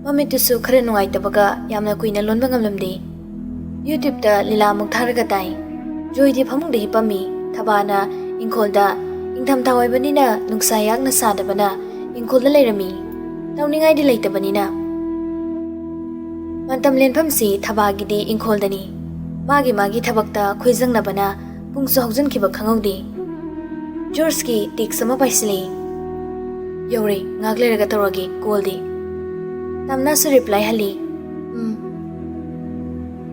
ꯃꯃꯤꯠꯇꯨꯁꯨ ꯈꯔ ꯅꯨꯡꯉꯥꯏꯇꯕꯒ ꯌꯥꯝꯅ ꯀꯨꯏꯅ ꯂꯣꯟꯕ ꯉꯝꯂꯝꯗꯦ꯫ YouTubeꯇ ꯂꯤꯂꯥ ꯑꯃꯨꯛ ꯊꯥꯔꯒ ꯇꯥꯏ꯫ ꯖꯣꯏꯗꯤ ꯐꯃꯨꯡꯗ ꯍꯤꯞꯄꯝꯃꯤ꯫ ꯊꯕꯥꯅ ꯏꯪꯈꯣꯜꯗ, ꯏꯪꯊꯝꯊꯥ ꯑꯣꯏꯕꯅꯤꯅ ꯅꯨꯡꯁꯥ ꯌꯥꯛꯅ ꯁꯥꯗꯕꯅ ꯏꯪꯈꯣꯜꯗ ꯂꯩꯔꯝꯃꯤ꯫ ꯇꯧꯅꯤꯡꯉꯥꯏꯗꯤ ꯂꯩꯇꯕꯅꯤꯅ꯫ ꯃꯇꯝ ꯂꯦꯟꯐꯝꯁꯤ ꯊꯕꯥꯒꯤꯗꯤ ꯏꯪꯈꯣꯜꯗꯅꯤ꯫ ꯃꯥꯒꯤ ꯃꯥꯒꯤ ꯊꯕꯛꯇ ꯈꯣꯏꯖꯪꯅꯕꯅ ꯄꯨꯡꯁꯨ ꯍꯧꯖꯤꯟꯈꯤꯕ ꯈꯪꯍꯧꯗꯦ꯫ ꯖꯣꯔꯖꯀꯤ text ꯑꯃ ꯄꯥꯏꯁꯤꯜꯂꯤ꯫ "ꯌꯧꯔꯦ, ꯉꯥꯏꯍꯥꯛ ꯂꯩꯔꯒ ꯇꯧꯔꯒꯦ callꯗꯤ꯫" ꯇꯝꯅꯁꯨ reply ꯍꯜꯂꯤ꯫ "ꯎꯝ꯫"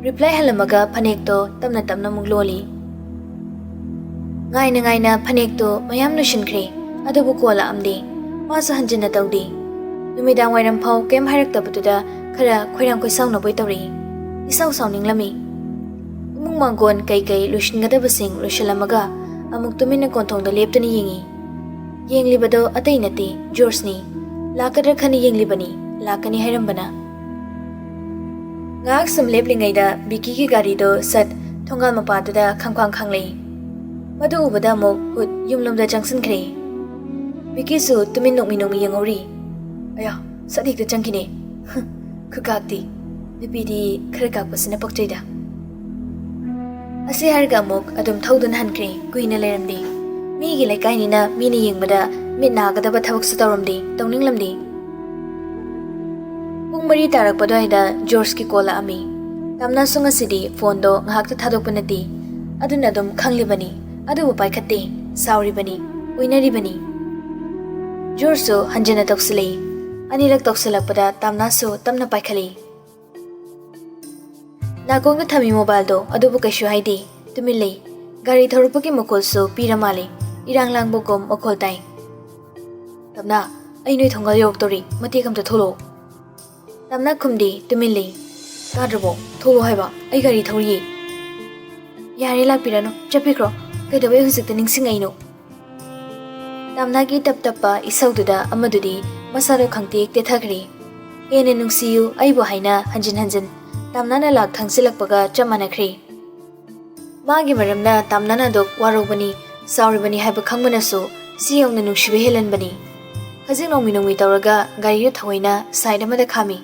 Reply ꯍꯜꯂꯝꯃꯒ ꯐꯅꯦꯛꯇꯣ ꯇꯞꯅ ꯇꯞꯅ ꯑꯃꯨꯛ ꯂꯣꯜꯂꯤ꯫ ꯉꯥꯏꯅ ꯉꯥꯏꯅ ꯐꯅꯦꯛꯇꯣ ꯃꯌꯥꯝ ꯂꯣꯏꯁꯤꯟꯈ꯭ꯔꯦ, ꯑꯗꯨꯕꯨ call ꯂꯥꯛꯑꯝꯗꯦ꯫ ꯃꯥꯁꯨ ꯍꯟꯖꯤꯟꯅ ꯇꯧꯗꯦ꯫ ꯅꯨꯃꯤꯗꯥꯡ ꯋꯥꯏꯔꯝ ꯐꯥꯎ ꯀꯩꯝ ꯍꯥꯏꯔꯛꯇꯕꯗꯨꯗ ꯈꯔ ꯈꯣꯏꯔꯥꯡ ꯈꯣꯏꯁꯥꯎꯅꯕꯣꯏ ꯇꯧꯔꯛꯏ꯫ ꯏꯁꯥꯎ ꯁꯥꯎꯅꯤꯡꯂꯝꯃꯤ꯫ ꯏꯃꯨꯡ ꯃꯥꯡꯒꯣꯟ ꯀꯩꯀꯩ ꯂꯣꯏꯁꯤꯟꯒꯗꯕꯁꯤꯡ ꯂꯣꯏꯁꯤꯜꯂꯝꯃꯒ ꯑꯃꯨꯛ ꯇꯨꯃꯤꯟꯅ ꯀꯣꯟꯊꯣꯡꯗ ꯂꯦꯞꯇꯨꯅ ꯌꯦꯡꯉꯤ꯫ ꯌꯦꯡꯂꯤꯕꯗꯣ ꯑꯇꯩ ꯅꯠꯇꯦ, ꯖꯣꯔꯖꯅꯤ꯫ ꯂꯥꯛꯀꯗ꯭ꯔꯥ ꯈꯟꯅ ꯌꯦꯡꯂꯤꯕꯅꯤ, ꯂꯥꯛꯀꯅꯤ ꯍꯥꯏꯔꯝꯕꯅ꯫ ꯉꯥꯏꯍꯥꯛ ꯁꯨꯝ ꯂꯦꯞꯂꯤꯉꯩꯗ ꯕꯤꯀꯤꯒꯤ ꯒꯥꯔꯤꯗꯣ ꯁꯠ ꯊꯣꯡꯒꯥꯜ ꯃꯄꯥꯗꯨꯗ ꯈꯪꯈ꯭ꯋꯥꯡ ꯈꯥꯡꯂꯛꯏ꯫ ꯃꯗꯨ ꯎꯕꯗ ꯑꯃꯨꯛ ꯍꯨꯠ ꯌꯨꯝꯂꯣꯝꯗ ꯆꯪꯁꯤꯟꯈ꯭ꯔꯦ꯫ ꯕꯤꯀꯤꯁꯨ ꯇꯨꯃꯤꯟ ꯅꯣꯛꯃꯤ ꯅꯣꯛꯃꯤ ꯌꯦꯡꯍꯧꯔꯤ꯫ "ꯑꯌꯥ, ꯁꯠ ꯍꯦꯛꯇ ꯆꯪꯈꯤꯅꯦ꯫ ꯍꯨꯝ, ꯈꯨꯀꯥꯛꯇꯤ꯫ ꯅꯨꯄꯤꯗꯤ ꯈꯔ ꯀꯥꯛꯄꯁꯤꯅ ꯄꯛꯆꯩꯗ꯫" ꯑꯁꯤ ꯍꯥꯏꯔꯒ ꯑꯃꯨꯛ ꯑꯗꯨꯝ ꯊꯧꯗꯨꯅ ꯍꯟꯈ꯭ꯔꯦ꯫ ꯀꯨꯏꯅ ꯂꯩꯔꯝꯗꯦ꯫ ꯃꯤꯒꯤ ꯂꯩꯀꯥꯏꯅꯤꯅ ꯃꯤꯅ ꯌꯦꯡꯕꯗ ꯃꯤꯠ ꯅꯥꯒꯗꯕ ꯊꯕꯛꯁꯨ ꯇꯧꯔꯝꯗꯦ, ꯇꯧꯅꯤꯡꯂꯝꯗꯦ꯫ ꯄꯨꯡ ꯃꯔꯤ ꯇꯥꯔꯛꯄ ꯑꯗꯨꯋꯥꯏꯗ ꯖꯣꯔꯖꯀꯤ call ꯂꯥꯛꯑꯝꯃꯤ꯫ ꯇꯝꯅꯁꯨ ꯉꯁꯤꯗꯤ phoneꯗꯣ ꯉꯥꯏꯍꯥꯛꯇ ꯊꯥꯗꯣꯛꯄ ꯅꯠꯇꯦ꯫ ꯑꯗꯨꯅ ꯑꯗꯨꯝ ꯈꯪꯂꯤꯕꯅꯤ, ꯑꯗꯨꯕꯨ ꯄꯥꯏꯈꯠꯇꯦ꯫ ꯁꯥꯎꯔꯤꯕꯅꯤ, ꯑꯣꯏꯅꯔꯤꯕꯅꯤ꯫ ꯖꯣꯔꯖꯁꯨ ꯍꯟꯖꯤꯟꯅ ꯇꯧꯁꯤꯜꯂꯛꯏ꯫ ꯑꯅꯤꯔꯛ ꯇꯧꯁꯤꯜꯂꯛꯄꯗ ꯇꯝꯅꯁꯨ ꯇꯞꯅ ꯄꯥꯏꯈꯠꯂꯛꯏ꯫ ꯅꯥꯀꯣꯡꯗ ꯊꯝꯃꯤ ꯃꯣꯕꯥꯏꯜꯗꯣ ꯑꯗꯨꯕꯨ ꯀꯩꯁꯨ ꯍꯥꯏꯗꯦ꯫ ꯇꯨꯃꯤꯟ ꯂꯩ꯫ ꯒꯥꯔꯤ ꯊꯧꯔꯛꯄꯒꯤ ꯃꯈꯣꯜꯁꯨ ꯄꯤꯔ ꯃꯥꯜꯂꯦ꯫ ꯏꯔꯥꯡ ꯂꯥꯡꯕꯒꯨꯝ ꯃꯈꯣꯜ ꯇꯥꯏ꯫ "ꯇꯞꯅ, ꯑꯩ ꯅꯣꯏ ꯊꯣꯡꯒꯥꯜ ꯌꯧꯔꯛꯇꯧꯔꯤ, ꯃꯇꯦꯛ ꯑꯝꯇ ꯊꯣꯛꯂꯛꯑꯣ꯫" ꯇꯞꯅ ꯈꯨꯝꯗꯦ, ꯇꯨꯃꯤꯟ ꯂꯩ꯫ "ꯇꯥꯗ꯭ꯔꯕꯣ? ꯊꯣꯛꯂꯛꯑꯣ ꯍꯥꯏꯕ, ꯑꯩ ꯒꯥꯔꯤ ꯊꯧꯔꯤꯌꯦ꯫" "ꯌꯥꯔꯦ, ꯂꯥꯛꯄꯤꯔꯅꯨ, ꯆꯠꯄꯤꯈ꯭ꯔꯣ꯫ ꯀꯩꯗꯧꯕꯩ ꯍꯧꯖꯤꯛꯇ ꯅꯤꯡꯁꯤꯡꯉꯛꯏꯅꯣ?" ꯇꯝꯅꯥꯒꯤ ꯇꯞ ꯇꯞꯄ ꯏꯁꯧꯗꯨꯗ ꯑꯃꯗꯨꯗꯤ ꯃꯁꯥꯗꯣ ꯈꯪꯇꯦꯛ ꯇꯦꯊꯈ꯭ꯔꯦ꯫ "ꯍꯦꯟꯅ ꯅꯨꯡꯁꯤꯌꯨ ꯑꯩꯕꯨ" ꯍꯥꯏꯅ ꯍꯟꯖꯤꯟ ꯍꯟꯖꯤꯟ ꯇꯝꯅꯥꯅ ꯂꯥꯛ ꯊꯥꯡꯖꯤꯜꯂꯛꯄꯒ ꯆꯞ ꯃꯥꯟꯅꯈ꯭ꯔꯦ꯫ ꯃꯥꯒꯤ ꯃꯔꯝꯅ ꯇꯝꯅꯥꯅ ꯑꯗꯨꯛ ꯋꯥꯔꯧꯕꯅꯤ, ꯆꯥꯎꯔꯤꯕꯅꯤ ꯍꯥꯏꯕ ꯈꯪꯕꯅꯁꯨ ꯁꯤ ꯌꯧꯅ ꯅꯨꯡꯁꯤꯕ ꯍꯦꯜꯍꯟꯕꯅꯤ꯫ ꯈꯖꯤꯛ ꯅꯣꯡꯃꯤ ꯅꯣꯡꯃꯤ ꯇꯧꯔꯒ ꯒꯥꯔꯤꯗꯨ ꯊꯑꯣꯏꯅ ꯁꯥꯏꯠ ꯑꯃꯗ ꯈꯥꯝꯃꯤ꯫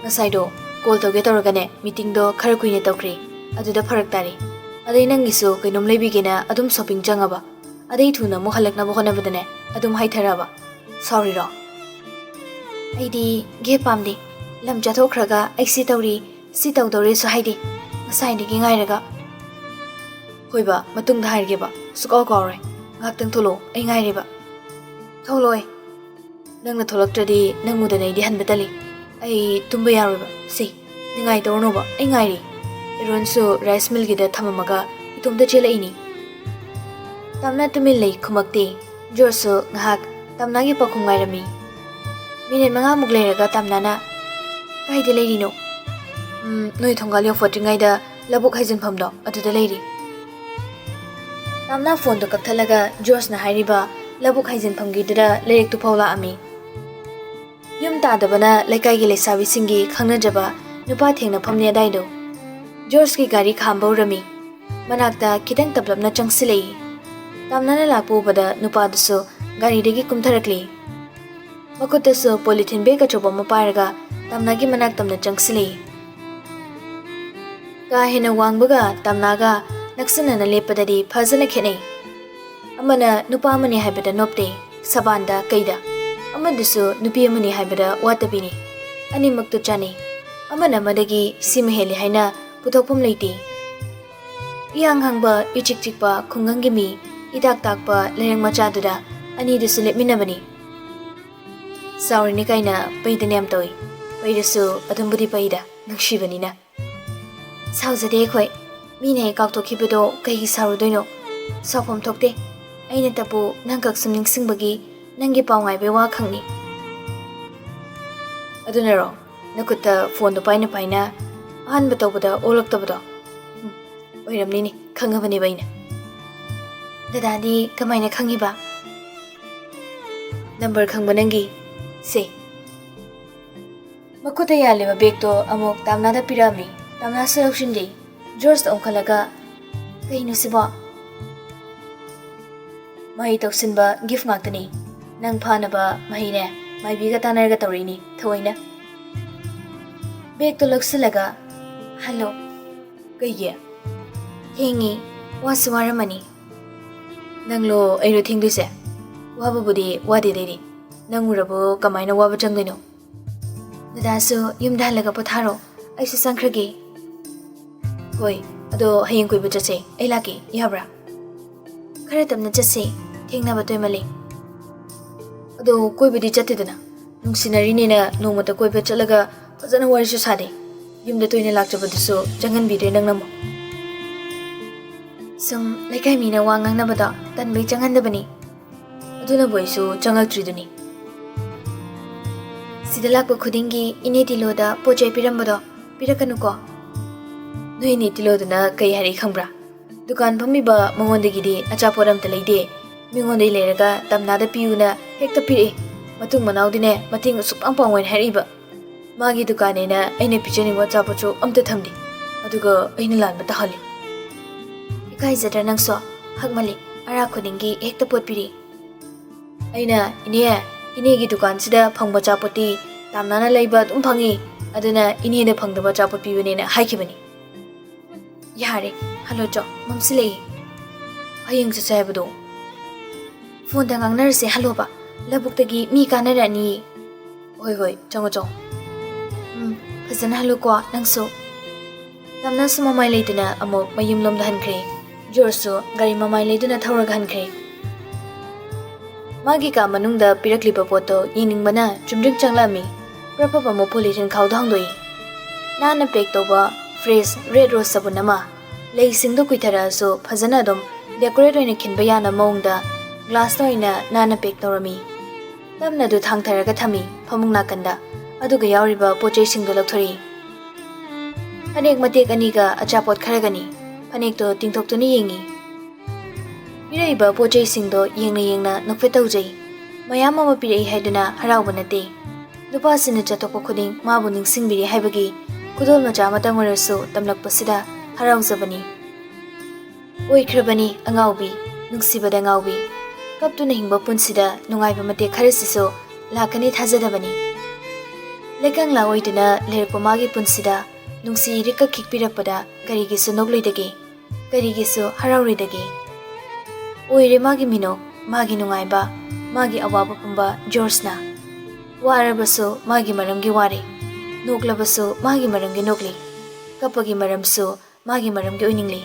"ꯉꯁꯥꯏꯗꯣ ꯀꯣꯜ ꯇꯧꯒꯦ ꯇꯧꯔꯒꯅꯦ, ꯃꯤꯇꯤꯡꯗꯣ ꯈꯔ ꯀꯨꯏꯅ ꯇꯧꯈ꯭ꯔꯦ, ꯑꯗꯨꯗ ꯐꯔꯛ ꯇꯥꯔꯦ꯫ ꯑꯗꯩ ꯅꯪꯒꯤꯁꯨ ꯀꯩꯅꯣꯝ ꯂꯩꯕꯤꯒꯦꯅ ꯑꯗꯨꯝ ꯁꯣꯄꯤꯡ ꯆꯪꯉꯕ꯫ ꯑꯗꯩ ꯊꯨꯅ ꯑꯃꯨꯛ ꯍꯜꯂꯛꯅꯕ ꯍꯣꯠꯅꯕꯗꯅꯦ ꯑꯗꯨꯝ ꯍꯥꯏꯊꯔꯛꯑꯕ꯫ ꯁꯥꯎꯔꯤꯔꯣ?" "ꯑꯩꯗꯤ ꯒꯦꯞ ꯄꯥꯝꯗꯦ꯫ ꯂꯝ ꯆꯠꯊꯣꯛꯈ꯭ꯔꯒ ꯑꯩ ꯁꯤ ꯇꯧꯔꯤ, ꯁꯤ ꯇꯧꯗꯧꯔꯦꯁꯨ ꯍꯥꯏꯗꯦ꯫ ꯉꯁꯥꯏꯗꯒꯤ ꯉꯥꯏꯔꯒ꯫" "ꯍꯣꯏꯕ, ꯃꯇꯨꯡꯗ ꯍꯥꯏꯔꯒꯦꯕ꯫ ꯁꯨꯛꯀꯥꯎ ꯀꯥꯎꯔꯣꯏ꯫ ꯉꯥꯏꯍꯥꯛꯇꯪ ꯊꯣꯛꯂꯛꯑꯣ, ꯑꯩ ꯉꯥꯏꯔꯦꯕ꯫" "ꯊꯣꯛꯂꯛꯑꯣꯏ꯫ ꯅꯪꯅ ꯊꯣꯛꯂꯛꯇ꯭ꯔꯗꯤ ꯅꯪ ꯎꯗꯅ ꯑꯩꯗꯤ ꯍꯟꯕ ꯇꯜꯂꯤ꯫ ꯑꯩ ꯇꯨꯝꯕ ꯌꯥꯔꯣꯏꯕ꯫ ꯁꯤ, ꯅꯤꯡꯉꯥꯏ ꯇꯧꯔꯅꯣꯕ, ꯑꯩ ꯉꯥꯏꯔꯤ꯫" ꯑꯦꯔꯣꯟꯁꯨ ꯔꯥꯏꯁ ꯃꯤꯜꯒꯤꯗ ꯊꯝꯃꯝꯃꯒ ꯏꯇꯣꯝꯇ ꯆꯦꯜꯂꯛꯏꯅꯤ꯫ ꯇꯝꯅꯥ ꯇꯨꯃꯤꯟ ꯂꯩ, ꯈꯨꯝꯃꯛꯇꯦ꯫ ꯖꯣꯔꯖꯁꯨ ꯉꯥꯏꯍꯥꯛ ꯇꯝꯅꯥꯒꯤ ꯄꯥꯎꯈꯨꯝ ꯉꯥꯏꯔꯝꯃꯤ꯫ ꯃꯤꯅꯤꯠ ꯃꯉꯥꯃꯨꯛ ꯂꯩꯔꯒ ꯇꯝꯅꯥꯅ, "ꯀꯥꯏꯗ ꯂꯩꯔꯤꯅꯣ?" "ꯎꯝ, ꯅꯣꯏ ꯊꯣꯡꯒꯥꯜ ꯌꯧꯐꯠꯇ꯭ꯔꯤꯉꯩꯗ ꯂꯧꯕꯨꯛ ꯍꯥꯏꯖꯤꯟꯐꯝꯗꯣ ꯑꯗꯨꯗ ꯂꯩꯔꯤ꯫" ꯇꯝꯅꯥ ꯐꯣꯟꯗꯣ ꯀꯛꯊꯠꯂꯒ ꯖꯣꯔꯖꯅ ꯍꯥꯏꯔꯤꯕ ꯂꯧꯕꯨꯛ ꯍꯥꯏꯖꯤꯟꯐꯝꯒꯤꯗꯨꯗ ꯂꯩꯔꯛꯇꯨ ꯐꯥꯎ ꯂꯥꯛꯑꯝꯃꯤ꯫ ꯌꯨꯝ ꯇꯥꯗꯕꯅ ꯂꯩꯀꯥꯏꯒꯤ ꯂꯩꯁꯥꯕꯤꯁꯤꯡꯒꯤ ꯈꯪꯅꯖꯕ ꯅꯨꯄꯥ ꯊꯦꯡꯅꯐꯝꯅꯦ ꯑꯗꯥꯏꯗꯣ꯫ ꯖꯣꯔꯖꯀꯤ ꯒꯥꯔꯤ ꯈꯥꯝꯕ ꯎꯔꯝꯃꯤ꯫ ꯃꯅꯥꯛꯇ ꯈꯤꯇꯪ ꯇꯞꯂꯞꯅ ꯆꯪꯁꯤꯜꯂꯛꯏ꯫ ꯇꯝꯅꯥꯅ ꯂꯥꯛꯄ ꯎꯕꯗ ꯅꯨꯄꯥꯗꯨꯁꯨ ꯒꯥꯔꯤꯗꯒꯤ ꯀꯨꯝꯊꯔꯛꯂꯤ꯫ ꯃꯈꯨꯠꯇꯁꯨ ꯄꯣꯂꯤꯊꯤꯟ ꯕꯦꯒ ꯑꯆꯧꯕ ꯑꯃ ꯄꯥꯏꯔꯒ ꯇꯝꯅꯥꯒꯤ ꯃꯅꯥꯛ ꯇꯝꯅ ꯆꯪꯁꯤꯜꯂꯛꯏ꯫ ꯀꯥ ꯍꯦꯟꯅ ꯋꯥꯡꯕꯒ ꯇꯝꯅꯥꯒ ꯅꯛꯁꯤꯟꯅꯅ ꯂꯦꯞꯄꯗꯗꯤ ꯐꯖꯅ ꯈꯦꯠꯅꯩ꯫ ꯑꯃꯅ ꯅꯨꯄꯥ ꯑꯃꯅꯤ ꯍꯥꯏꯕꯗ ꯅꯣꯞꯇꯦ, ꯁꯕꯥꯟꯗ ꯀꯩꯗ꯫ ꯑꯃꯗꯨꯁꯨ ꯅꯨꯄꯤ ꯑꯃꯅꯤ ꯍꯥꯏꯕꯗ ꯋꯥꯠꯇꯕꯤꯅꯤ꯫ ꯑꯅꯤꯃꯛꯇꯨ ꯆꯥꯅꯩ꯫ ꯑꯃꯅ ꯑꯃꯗꯒꯤ ꯁꯤꯃ ꯍꯦꯜꯂꯤ ꯍꯥꯏꯅ ꯄꯨꯊꯣꯛꯐꯝ ꯂꯩꯇꯦ꯫ ꯏꯍꯥꯡ ꯍꯥꯡꯕ, ꯏꯆꯤꯛ ꯆꯤꯛꯄ ꯈꯨꯡꯒꯪꯒꯤ ꯃꯤ, ꯏꯇꯥꯛ ꯇꯥꯛꯄ ꯂꯩꯔꯪ ꯃꯆꯥꯗꯨꯗ ꯑꯅꯤꯗꯨꯁꯨ ꯂꯦꯞꯃꯤꯟꯅꯕꯅꯤ꯫ ꯆꯥꯎꯔꯤꯅꯤ ꯀꯥꯏꯅ ꯄꯩꯗꯅ ꯌꯥꯝ ꯇꯧꯏ꯫ ꯄꯩꯔꯁꯨ ꯑꯗꯨꯝꯕꯨꯗꯤ ꯄꯩꯗ꯫ ꯅꯨꯡꯁꯤꯕꯅꯤꯅ꯫ ꯁꯥꯎꯖꯗꯦ ꯑꯩꯈꯣꯏ꯫ ꯃꯤꯅ ꯍꯦꯛ ꯀꯥꯎꯊꯣꯛꯈꯤꯕꯗꯣ ꯀꯩꯒꯤ ꯁꯥꯎꯔꯨꯗꯣꯏꯅꯣ? ꯁꯥꯎꯐꯝ ꯊꯣꯛꯇꯦ꯫ ꯑꯩꯅꯇꯕꯨ ꯅꯪꯈꯛ ꯁꯨꯝ ꯅꯤꯡꯁꯤꯡꯕꯒꯤ ꯅꯪꯒꯤ ꯄꯥꯎ ꯉꯥꯏꯕꯩ ꯋꯥ ꯈꯛꯅꯤ꯫ ꯑꯗꯨꯅꯔꯣ ꯅꯈꯨꯠꯇ ꯐꯣꯟꯗꯣ ꯄꯥꯏꯅ ꯄꯥꯏꯅ ꯑꯍꯥꯟꯕ ꯇꯧꯕꯗ ꯑꯣꯛꯂꯛꯇꯕꯗꯣ? ꯎꯝ, ꯑꯣꯏꯔꯝꯅꯤꯅꯦ, ꯈꯪꯉꯕꯅꯦꯕ ꯑꯩꯅ꯫ ꯗꯗꯥꯗꯤ ꯀꯃꯥꯏꯅ ꯈꯪꯉꯤꯕ? ꯅꯝꯕꯔ ꯈꯪꯕ ꯅꯪꯒꯤ꯫ ꯁꯦ꯫ ꯃꯈꯨꯠꯇ ꯌꯥꯜꯂꯤꯕ ꯕꯦꯒꯇꯣ ꯑꯃꯨꯛ ꯇꯥꯝꯅꯥꯗ ꯄꯤꯔꯛꯑꯝꯃꯤ꯫ ꯇꯥꯝꯅꯥꯁꯨ ꯂꯧꯁꯤꯟꯗꯦ꯫ ꯖꯣꯔꯖꯇ ꯑꯣꯟꯈꯠꯂꯒ, "ꯀꯩꯅꯣ ꯁꯤꯕꯣ?" "ꯃꯍꯩ ꯇꯧꯁꯤꯟꯕ ꯒꯤꯐ ꯉꯥꯛꯇꯅꯤ꯫ ꯅꯪ ꯐꯥꯅꯕ ꯃꯍꯩꯅꯦ, ꯃꯥꯏꯕꯤꯒ ꯇꯥꯟꯅꯔꯒ ꯇꯧꯔꯛꯏꯅꯤ ꯊꯑꯣꯏꯅ꯫" ꯕꯦꯒꯇꯣ ꯂꯧꯁꯤꯜꯂꯒ, "ꯍꯜꯂꯣ꯫" "ꯀꯩꯒꯤ?" "ꯊꯦꯡꯉꯤ, ꯋꯥꯁꯨ ꯋꯥꯔꯝꯃꯅꯤ꯫" "ꯅꯪꯂꯣ ꯑꯩꯔꯣ ꯊꯦꯡꯗꯣꯏꯁꯦ? ꯋꯥꯕꯕꯨꯗꯤ ꯋꯥꯗꯦꯗ ꯑꯩꯗꯤ꯫ ꯅꯪ ꯎꯔꯕꯨ ꯀꯃꯥꯏꯅ ꯋꯥꯕ ꯆꯪꯗꯣꯏꯅꯣ?" "ꯗꯗꯥꯁꯨ ꯌꯨꯝꯗ ꯍꯜꯂꯒ ꯄꯣꯊꯥꯔꯣ, ꯑꯩꯁꯨ ꯆꯪꯈ꯭ꯔꯒꯦ꯫" "ꯍꯣꯏ, ꯑꯗꯣ ꯍꯌꯦꯡ ꯀꯣꯏꯕ ꯆꯠꯁꯦ, ꯑꯩ ꯂꯥꯛꯀꯦ, ꯌꯥꯕ꯭ꯔꯥ?" "ꯈꯔ ꯇꯞꯅ ꯆꯠꯁꯦ, ꯊꯦꯡꯅꯕ ꯇꯣꯏꯃꯜꯂꯦ꯫" "ꯑꯗꯣ ꯀꯣꯏꯕꯗꯤ ꯆꯠꯇꯦꯗꯅ, ꯅꯨꯡꯁꯤꯅꯔꯤꯅꯦꯅ ꯅꯣꯡꯃꯇ ꯀꯣꯏꯕ ꯆꯠꯂꯒ ꯐꯖꯅ ꯋꯥꯔꯤꯁꯨ ꯁꯥꯗꯦ꯫ ꯌꯨꯝꯗ ꯇꯣꯏꯅ ꯂꯥꯛꯆꯕꯗꯨꯁꯨ ꯆꯪꯍꯟꯕꯤꯗ꯭ꯔꯦ ꯅꯪꯅ ꯑꯃꯨꯛ꯫" "ꯁꯨꯝ ꯂꯩꯀꯥꯏ ꯃꯤꯅ ꯋꯥ ꯉꯥꯡꯅꯕꯗꯣ ꯇꯟꯕꯩ ꯆꯪꯍꯟꯗꯕꯅꯤ꯫ ꯑꯗꯨꯅꯕꯨ ꯑꯩꯁꯨ ꯆꯪꯉꯛꯇ꯭ꯔꯤꯗꯨꯅꯤ꯫" "ꯁꯤꯗ ꯂꯥꯛꯄ ꯈꯨꯗꯤꯡꯒꯤ ꯏꯅꯦ ꯇꯤꯂꯣꯗ ꯄꯣꯠ ꯆꯩ ꯄꯤꯔꯝꯕꯗꯣ ꯄꯤꯔꯛꯀꯅꯨꯀꯣ꯫" "ꯅꯣꯏ ꯏꯅꯦ ꯇꯤꯂꯣꯗꯨꯅ ꯀꯩ ꯍꯥꯏꯔꯛꯏ ꯈꯪꯕ꯭ꯔꯥ? ꯗꯨꯀꯥꯟ ꯐꯝꯃꯤꯕ ꯃꯉꯣꯟꯗꯒꯤꯗꯤ ꯑꯆꯥꯄꯣꯠ ꯑꯝꯇ ꯂꯩꯗꯦ꯫ ꯃꯤꯉꯣꯟꯗꯩ ꯂꯩꯔꯒ ꯇꯝꯅꯥꯗ ꯄꯤꯌꯨꯅ ꯍꯦꯛꯇ ꯄꯤꯔꯛꯏ꯫ ꯃꯇꯨꯡ ꯃꯅꯥꯎꯗꯤꯅꯦ, ꯃꯇꯦꯡ ꯑꯁꯨꯛ ꯄꯥꯡ ꯄꯥꯡꯉꯣꯏꯅ ꯍꯥꯏꯔꯛꯏꯕ꯫ ꯃꯥꯒꯤ ꯗꯨꯀꯥꯟꯅꯦꯅ ꯑꯩꯅ ꯄꯤꯖꯅꯤꯡꯕ ꯑꯆꯥꯄꯣꯠꯁꯨ ꯑꯝꯇ ꯊꯝꯗꯦ꯫ ꯑꯗꯨꯒ ꯑꯩꯅ ꯂꯥꯟꯕ ꯇꯥꯍꯜꯂꯤ꯫" "ꯏꯀꯥꯏꯖꯗ꯭ꯔꯥ ꯅꯪꯁꯨ? ꯍꯛꯃꯜꯂꯤ, ꯑꯔꯥꯛ ꯈꯨꯗꯤꯡꯒꯤ ꯍꯦꯛꯇ ꯄꯣꯠ ꯄꯤꯔꯤ꯫" ꯑꯩꯅ, "ꯏꯅꯦ, ꯏꯅꯦꯒꯤ ꯗꯨꯀꯥꯟꯁꯤꯗ ꯐꯪꯕ ꯑꯆꯥꯄꯣꯠꯇꯤ ꯇꯥꯝꯅꯥꯅ ꯂꯩꯕ ꯑꯗꯨꯝ ꯐꯪꯉꯤ꯫ ꯑꯗꯨꯅ ꯏꯅꯦꯗ ꯐꯪꯗꯕ ꯑꯆꯥꯄꯣꯠ ꯄꯤꯕꯅꯦꯅ ꯍꯥꯏꯈꯤꯕꯅꯤ꯫" "ꯌꯥꯔꯦ, ꯍꯜꯂꯣ ꯆꯣ, ꯃꯝꯁꯤꯜꯂꯛꯏ꯫ ꯍꯌꯦꯡ ꯆꯠꯁꯦ ꯍꯥꯏꯕꯗꯣ?" "ꯐꯣꯟꯗ ꯉꯥꯡꯅꯔꯁꯦ, ꯍꯜꯂꯣꯕ꯫ ꯂꯧꯕꯨꯛꯇꯒꯤ ꯃꯤ ꯀꯥꯟꯅꯔꯛꯑꯅꯤ꯫" "ꯍꯣꯏ, ꯍꯣꯏ, ꯆꯪꯉꯣ, ꯆꯪꯉꯣ꯫" "ꯎꯝ, ꯐꯖꯅ ꯍꯜꯂꯨꯀꯣ ꯅꯪꯁꯨ꯫" ꯇꯝꯅꯥꯁꯨ ꯃꯃꯥꯏ ꯂꯩꯇꯅ ꯑꯃꯨꯛ ꯃꯌꯨꯝꯂꯣꯝꯗ ꯍꯟꯈ꯭ꯔꯦ꯫ ꯖꯣꯔꯖꯁꯨ ꯒꯥꯔꯤ ꯃꯃꯥꯏ ꯂꯩꯗꯨꯅ ꯊꯧꯔꯒ ꯍꯟꯈ꯭ꯔꯦ꯫ ꯃꯥꯒꯤ ꯀꯥ ꯃꯅꯨꯡꯗ ꯄꯤꯔꯛꯂꯤꯕ ꯄꯣꯠꯇꯣ ꯌꯦꯡꯅꯤꯡꯕꯅ ꯆꯨꯝꯗ꯭ꯔꯤꯡ ꯆꯪꯂꯛꯑꯝꯃꯤ꯫ ꯄ꯭ꯔꯐꯕ ꯑꯃꯨꯛ ꯄꯣꯂꯤꯊꯤꯟ ꯈꯥꯎꯗ ꯍꯥꯡꯗꯣꯛꯏ꯫ ꯅꯥꯟꯅ ꯄꯦꯛ ꯇꯧꯕ ꯐ꯭ꯔꯦꯁ ꯔꯦꯗ ꯔꯣꯁ ꯁꯥꯕꯨꯟ ꯑꯃ, ꯂꯩꯁꯤꯡꯗꯣ ꯀꯨꯏꯊꯔꯛꯑꯁꯨ ꯐꯖꯅ ꯑꯗꯨꯝ ꯗꯦꯀꯣꯔꯦꯠ ꯑꯣꯏꯅ ꯈꯤꯟꯕ ꯌꯥꯅꯕ ꯃꯑꯣꯡꯗ ꯒ꯭ꯂꯥꯁꯇ ꯑꯣꯏꯅ ꯅꯥꯟꯅ ꯄꯦꯛ ꯇꯧꯔꯝꯃꯤ꯫ ꯇꯞꯅ ꯑꯗꯨ ꯊꯥꯡꯊꯔꯒ ꯊꯝꯃꯤ ꯐꯃꯨꯡ ꯅꯥꯀꯟꯗ꯫ ꯑꯗꯨꯒ ꯌꯥꯎꯔꯤꯕ ꯄꯣꯠ ꯆꯩꯁꯤꯡꯗꯣ ꯂꯧꯊꯣꯔꯛꯏ꯫ ꯐꯅꯦꯛ ꯃꯇꯦꯛ ꯑꯅꯤꯒ ꯑꯆꯥꯄꯣꯠ ꯈꯔꯒꯅꯤ꯫ ꯐꯅꯦꯛꯇꯣ ꯇꯤꯡꯊꯣꯛꯇꯨꯅ ꯌꯦꯡꯉꯤ꯫ ꯄꯤꯔꯛꯏꯕ ꯄꯣꯠ ꯆꯩꯁꯤꯡꯗꯣ ꯌꯦꯡꯅ ꯌꯦꯡꯅ ꯅꯣꯛꯐꯦꯠ ꯇꯧꯖꯩ꯫ ꯃꯌꯥꯝ ꯑꯃ ꯄꯤꯔꯛꯏ ꯍꯥꯏꯗꯨꯅ ꯍꯔꯥꯎꯕ ꯅꯠꯇꯦ꯫ ꯅꯨꯄꯥꯁꯤꯅ ꯆꯠꯊꯣꯛꯄ ꯈꯨꯗꯤꯡ ꯃꯥꯕꯨ ꯅꯤꯡꯁꯤꯡꯕꯤꯔꯤ ꯍꯥꯏꯕꯒꯤ ꯈꯨꯗꯣꯜ ꯃꯆꯥ ꯑꯃꯇꯪ ꯑꯣꯏꯔꯁꯨ ꯇꯝꯂꯛꯄꯁꯤꯗ ꯍꯔꯥꯎꯖꯕꯅꯤ꯫ ꯑꯣꯏꯈ꯭ꯔꯕꯅꯤ ꯑꯉꯥꯎꯕꯤ, ꯅꯨꯡꯁꯤꯕꯗ ꯉꯥꯎꯕꯤ꯫ ꯀꯞꯇꯨꯅ ꯍꯤꯡꯕ ꯄꯨꯟꯁꯤꯗ ꯅꯨꯡꯉꯥꯏꯕ ꯃꯇꯦꯛ ꯈꯔꯁꯤꯁꯨ ꯂꯥꯛꯀꯅꯤ ꯊꯥꯖꯗꯕꯅꯤ꯫ ꯂꯩꯀꯪꯂꯥ ꯑꯣꯏꯗꯨꯅ ꯂꯩꯔꯛꯄ ꯃꯥꯒꯤ ꯄꯨꯟꯁꯤꯗ ꯅꯨꯡꯁꯤ ꯏꯔꯤꯛꯀ ꯈꯤꯛꯄꯤꯔꯛꯄꯗ ꯀꯔꯤꯒꯤꯁꯨ ꯅꯣꯛꯂꯣꯏꯗꯒꯦ? ꯀꯔꯤꯒꯤꯁꯨ ꯍꯔꯥꯎꯔꯣꯏꯗꯒꯦ? ꯑꯣꯏꯔꯦ ꯃꯥꯒꯤ ꯃꯤꯅꯣꯛ, ꯃꯥꯒꯤ ꯅꯨꯡꯉꯥꯏꯕ, ꯃꯥꯒꯤ ꯑꯋꯥꯕ ꯄꯨꯝꯕ ꯖꯣꯔꯖꯅ꯫ ꯋꯥꯔꯕꯁꯨ ꯃꯥꯒꯤ ꯃꯔꯝꯒꯤ ꯋꯥꯔꯦ, ꯅꯣꯛꯂꯕꯁꯨ ꯃꯥꯒꯤ ꯃꯔꯝꯒꯤ ꯅꯣꯛꯂꯤ, ꯀꯞꯄꯒꯤ ꯃꯔꯝꯁꯨ ꯃꯥꯒꯤ ꯃꯔꯝꯒꯤ ꯑꯣꯏꯅꯤꯡꯂꯤ꯫